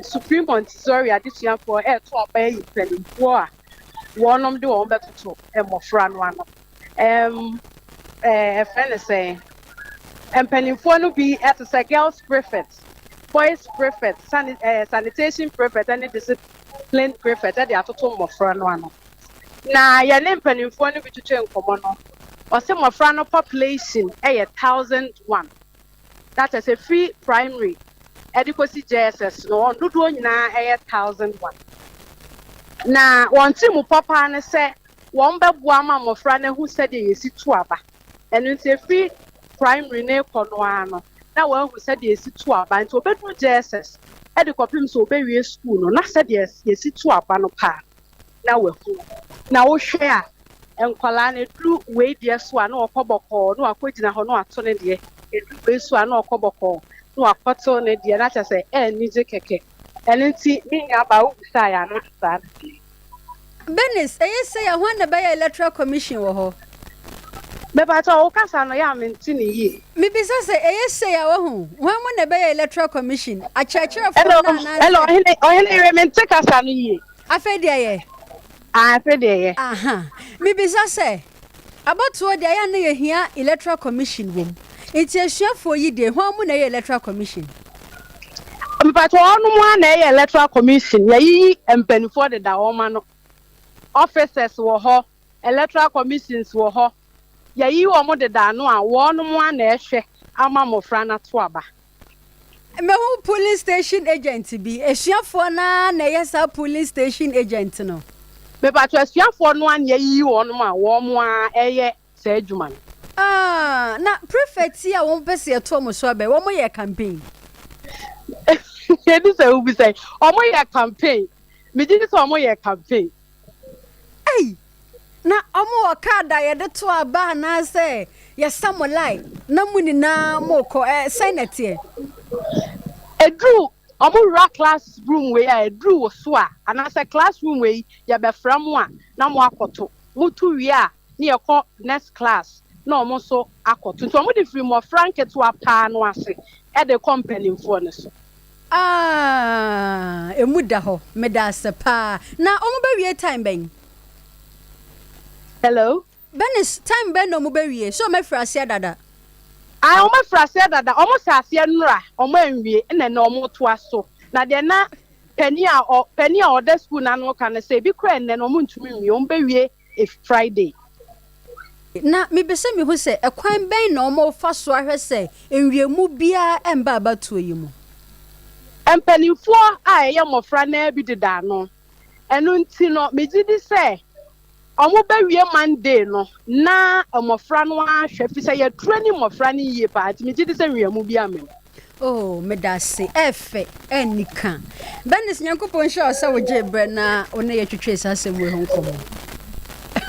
Supreme Montessori adesuafoɔ reto aba ayi mpanimfoɔ a wɔnom de wɔn bɛtoto mmɔfra no ano. Ɛm, ɛfrɛ no sɛn? Mpanimfoɔ no bi te sɛ girls prefect, boys prefect, sani eh, sanitation prefect ne discipline prefect de atoto mmɔfra no ano. Na yɛne mpanimfoɔ no bi twetwe nkɔmmɔ no, ɔse mmɔfra no population yɛ 1001. Na kyerɛ sɛ firi primary de kɔsi JSS no, wɔn dodoɔ nyinaa yɛ 1001. Na wɔn tirimupɔ paa ne sɛ wɔbɛboa ama mmɔfra no ahu sɛdeɛ yɛsi to aba. Ɛno nti ɛfiri primary no rekɔ no ara no, na wɔahu sɛdeɛ yɛsi to aba. Nti wɔbɛduru JSS de kɔpem sɛ wɔbɛwie sukuu no, na sɛdeɛ yɛsi to aba no paa na wɔahu. Na wohwɛ a, nkwadaa no ɛduru wei deɛ so a na wɔkɔ bɔkɔɔ na wɔakɔgyina hɔ na wɔato ne deɛ. Ɛduru wei so a na wɔkɔ bɔkɔɔ na wɔakɔto ne deɛ na kyerɛ sɛ ɛyɛ anigye kɛkɛ. Ɛno nti me nuabaa wobisaeɛ a na saa na ɛteɛ. Bernice, eye sei a, hwan na ɛbɛyɛ electoral commission wɔ hɔ? Mepakyɛw, wo kasa no yɛ a mente no yie. Mebisa sɛ, eye sei a, wahu, hwan mu na ɛbɛyɛ electoral commission? Akyerɛkyerɛfoɔ Hello, no anaasɛ? hello, ɔhene, ɔhene yere, mente kasa no yie. Afei deɛ yɛ? Ah, afei deɛ yɛ. Aha. Mebisa sɛ, abatoɔ deɛ ayɛ a na yɛhia electoral commission wɔ mu. Nti asuafoɔ yi deɛ, hwan mu na ɛyɛ electoral commission? Mpakyɛ wɔnom ara na ɛyɛ electoral commission, yɛyiyi mpaninfoɔ deda wɔn ano, officers wɔ hɔ, electoral commissions wɔ hɔ, yɛyiyi wɔn deda ano a wɔnom ara na ɛhwɛ ama mmɔfra no ato aba. Mahu polling station agent bi, asuafoɔ no ara na ɛyɛ saa polling station agent no. Mepakyɛ asuafoɔ no ara na yɛyiyi wɔnom a wɔn ara ɛyɛ saa adwuma no. Ah, na prefect yi a wɔn pɛ sɛ yɛto wɔn so abɛ, wɔn yɛ campaign. Yɛdi sɛ wobisa yi, wɔn yɛ campaign. Megye di sɛ wɔn yɛ campaign. Ei, na wɔn wɔ card a yɛde to aba anaasɛ yɛsa mo line na mo nyinaa mo kɔ ɛ sɛn na ɛteɛ? Eduru wɔn wura class room wei a eduru wo so a anaasɛ class room wei yɛbɛfrɛ mo a na mo akɔto. Moto wie a ne yɛkɔ next class na wɔn nso akɔto. Nti wɔn de firi mmɔfra nketewa paa no ase de kɔ mpanimfoɔ no so. Aah emu da hɔ medaase paa. Na ɔmo bɛ wie time bɛn? Hello. Bernice time bɛn na ɔmo bɛ wie? Sɛ ɔmo afiri aseɛ dada? Ae ɔmo afiri aseɛ dada, ɔmo hyɛ aseɛ nnora ɔmo anwie ɛna ɛnɛ ɔmo toa so. Na deɛ na panin a ɔ panin a ɔda school no ano ka ne sɛ ebi koraa ɛnnɛ no ɔmo ntumi nwie, ɔmo bɛwie Friday. Na mepɛ sɛ mihu sɛ ɛkwan bɛn na wɔfa so ahwɛ sɛ nwiamu biara mma abatoɔ yi mu. Mpanimfoɔ a ɛyɛ mmɔfra no ara bi deda ano. Ɛno nti no, megye di sɛ wɔbɛwie Monday no na mmɔfra no ara ahwɛ, ɛfiri sɛ yɛtraini mmɔfra no yie paa, nti megye di sɛ nwiamu biara mma mu. Oh medase ɛfɛ ɛnika. Bernice Nyankopɔn nhyira wo sɛ wogyee berɛ na wo ne yɛtwetwee saa asɛm wei ho nkɔmmɔ.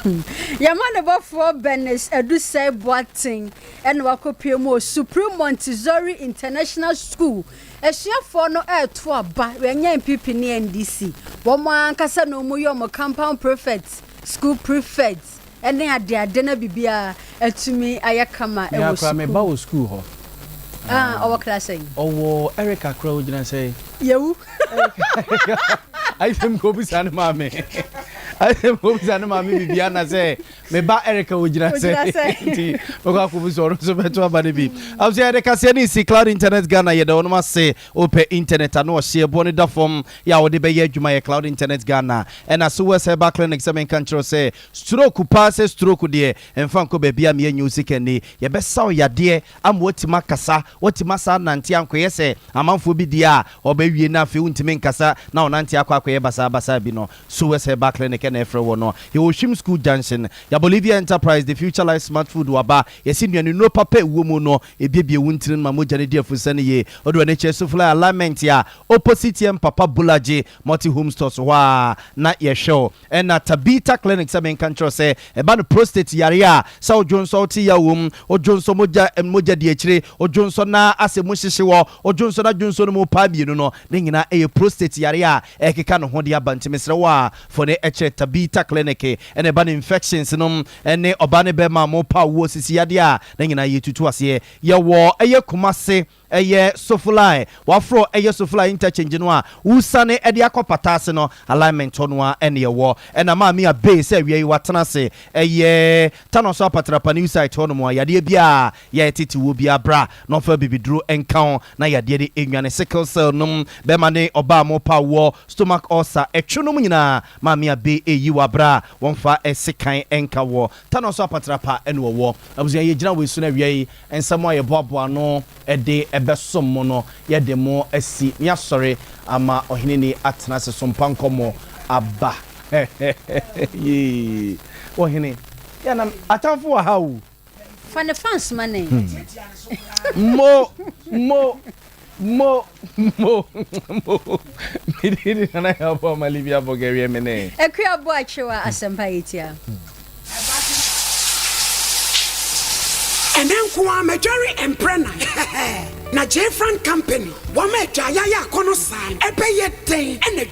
Yɛma ne bɔfoɔ Bernice Adusei Boateng ɛna wakɔpue mu wɔ Supreme Montessori International School. Asuafoɔ no ɛreto aba, wɔnyɛ NPP ne NDC. Wɔn ankasa na wɔyɛ wɔn compound prefect, school prefect. ne adeade na biribiara atumi ayɛ kama Me ara wɔ koraa me ba sukuu. wɔ sukuu hɔ. Ah, ɔwɔ class sɛn? Ɔwɔ Erica koraa ogyina sɛn? Yewu. Erica Ayɛ sɛ mekɔbisa ne maame. Ayɛ sɛ mekɔbisa ne maame biribi ana sɛ me ba Erica ogyina Ogyina sɛn? sɛn? Nti mɛkɔ akɔbisa ɔno nso bɛto aba no bi. Abusua yɛde kaseɛ no resi Cloud Internet Ghana yɛda wɔnom ase. Wopɛ internet ano ɔhyeɛ boɔ no da fam yɛ a wode bɛyɛ adwuma yɛ Cloud Internet Ghana. Ɛna Sowes Herbal Clinic sɛ menka nkyerɛ wo sɛ Stroke paa sɛ stroke deɛ mfa nkɔ baabi a meɛ nyɛ wo sika nni. Yɛbɛsa wo yadeɛ ama woatumi akasa, woatumi asan anante ankɔyɛ sɛ amanfoɔ bi deɛ a wɔbɛwie na afei wontumi nkasa na wonante akɔ akɔyɛ basaa basaa bi no. Sowes Herbal Clinic na ɛfrɛ wɔ no. Yɛwɔ Hwim School Junction. Yɛ Bolivia Enterprise de Future Life Smart Food waba. Yɛse nnuane nnuro papa a ɛwɔ mu no ɛbiebie wo ntini no ma mogya no di afusane yie. Wode w'ani kyerɛ Sofly Alignment a opposite yɛn papa Bolaji Multi Home Stores hɔ a na yɛhwɛ wo. Ɛna Tabitha Clinic sɛ menka nkyerɛ wo sɛ ɛba no prostate yareɛ a sɛ wo dwonsɔ wote yaw wɔ mu, wo dwonsɔ mogya mogya di akyire, wo dwonsɔ na asɛ mu hyehye wɔ, wo dwonsɔ na dwonsɔ no mu paa mmienu no, ne nyinaa ɛyɛ prostate yareɛ a ɛrekeka ne ho de aba nti mesrɛ wo a fone kyerɛ Tabitha Clinic. Ɛna ɛba no infections nom ne ɔbaa ne bɛɛma a mo pa awoɔ sisi yadeɛ a ne nyinaa yɛtutu aseɛ. Yɛwɔ ɛyɛ Kumasi. ɛyɛ Sofoline, waforo ɛyɛ Sofoline interchange no a, wosane ɛde akɔ Pataase no alignment hɔ no a ɛne ɛwɔ. Ɛna Maame Abey sɛ awia yi watena ase ɛyɛ Tanɔ so Apatrapa new site hɔ nom a yadeɛ biara yɛ tete wɔ biara bra na ɔmfa bibiduro nka ho na yadeɛ de ɛnwane sickle cell nom, bɛma ne ɔbaa mo pa wɔ stomach ulcer ɛtwe nom nyinaa Maame Abey ɛyi wɔ abra a wɔmfa ɛsekan nka wɔ Tanɔ so Apatrapa ɛne wɔwɔ. Abusua yɛgyina wɔ esu no awia yi nsɛm a yɛboaboa no ɛde ɛbɛsom mo no yɛde mo asi ne asɔre ama ɔheneni atena ase so mpa nkɔmmɔ aba. Yee ɔhene yɛnam atamfo wɔ ha o. Fa ne fans ma ne. Mo mo mo mo mo mede di nana yɛ ɔbɔ ɔma Livia Bɔgɛwiɛ me ne. Akua Boakyewa Asɛmpa Yɛtia. Ɛnɛ nko ara madware mprɛ nan na Jfran company wɔma adwaayayɛ akɔnɔ saa no ɛbɛyɛ dɛn na.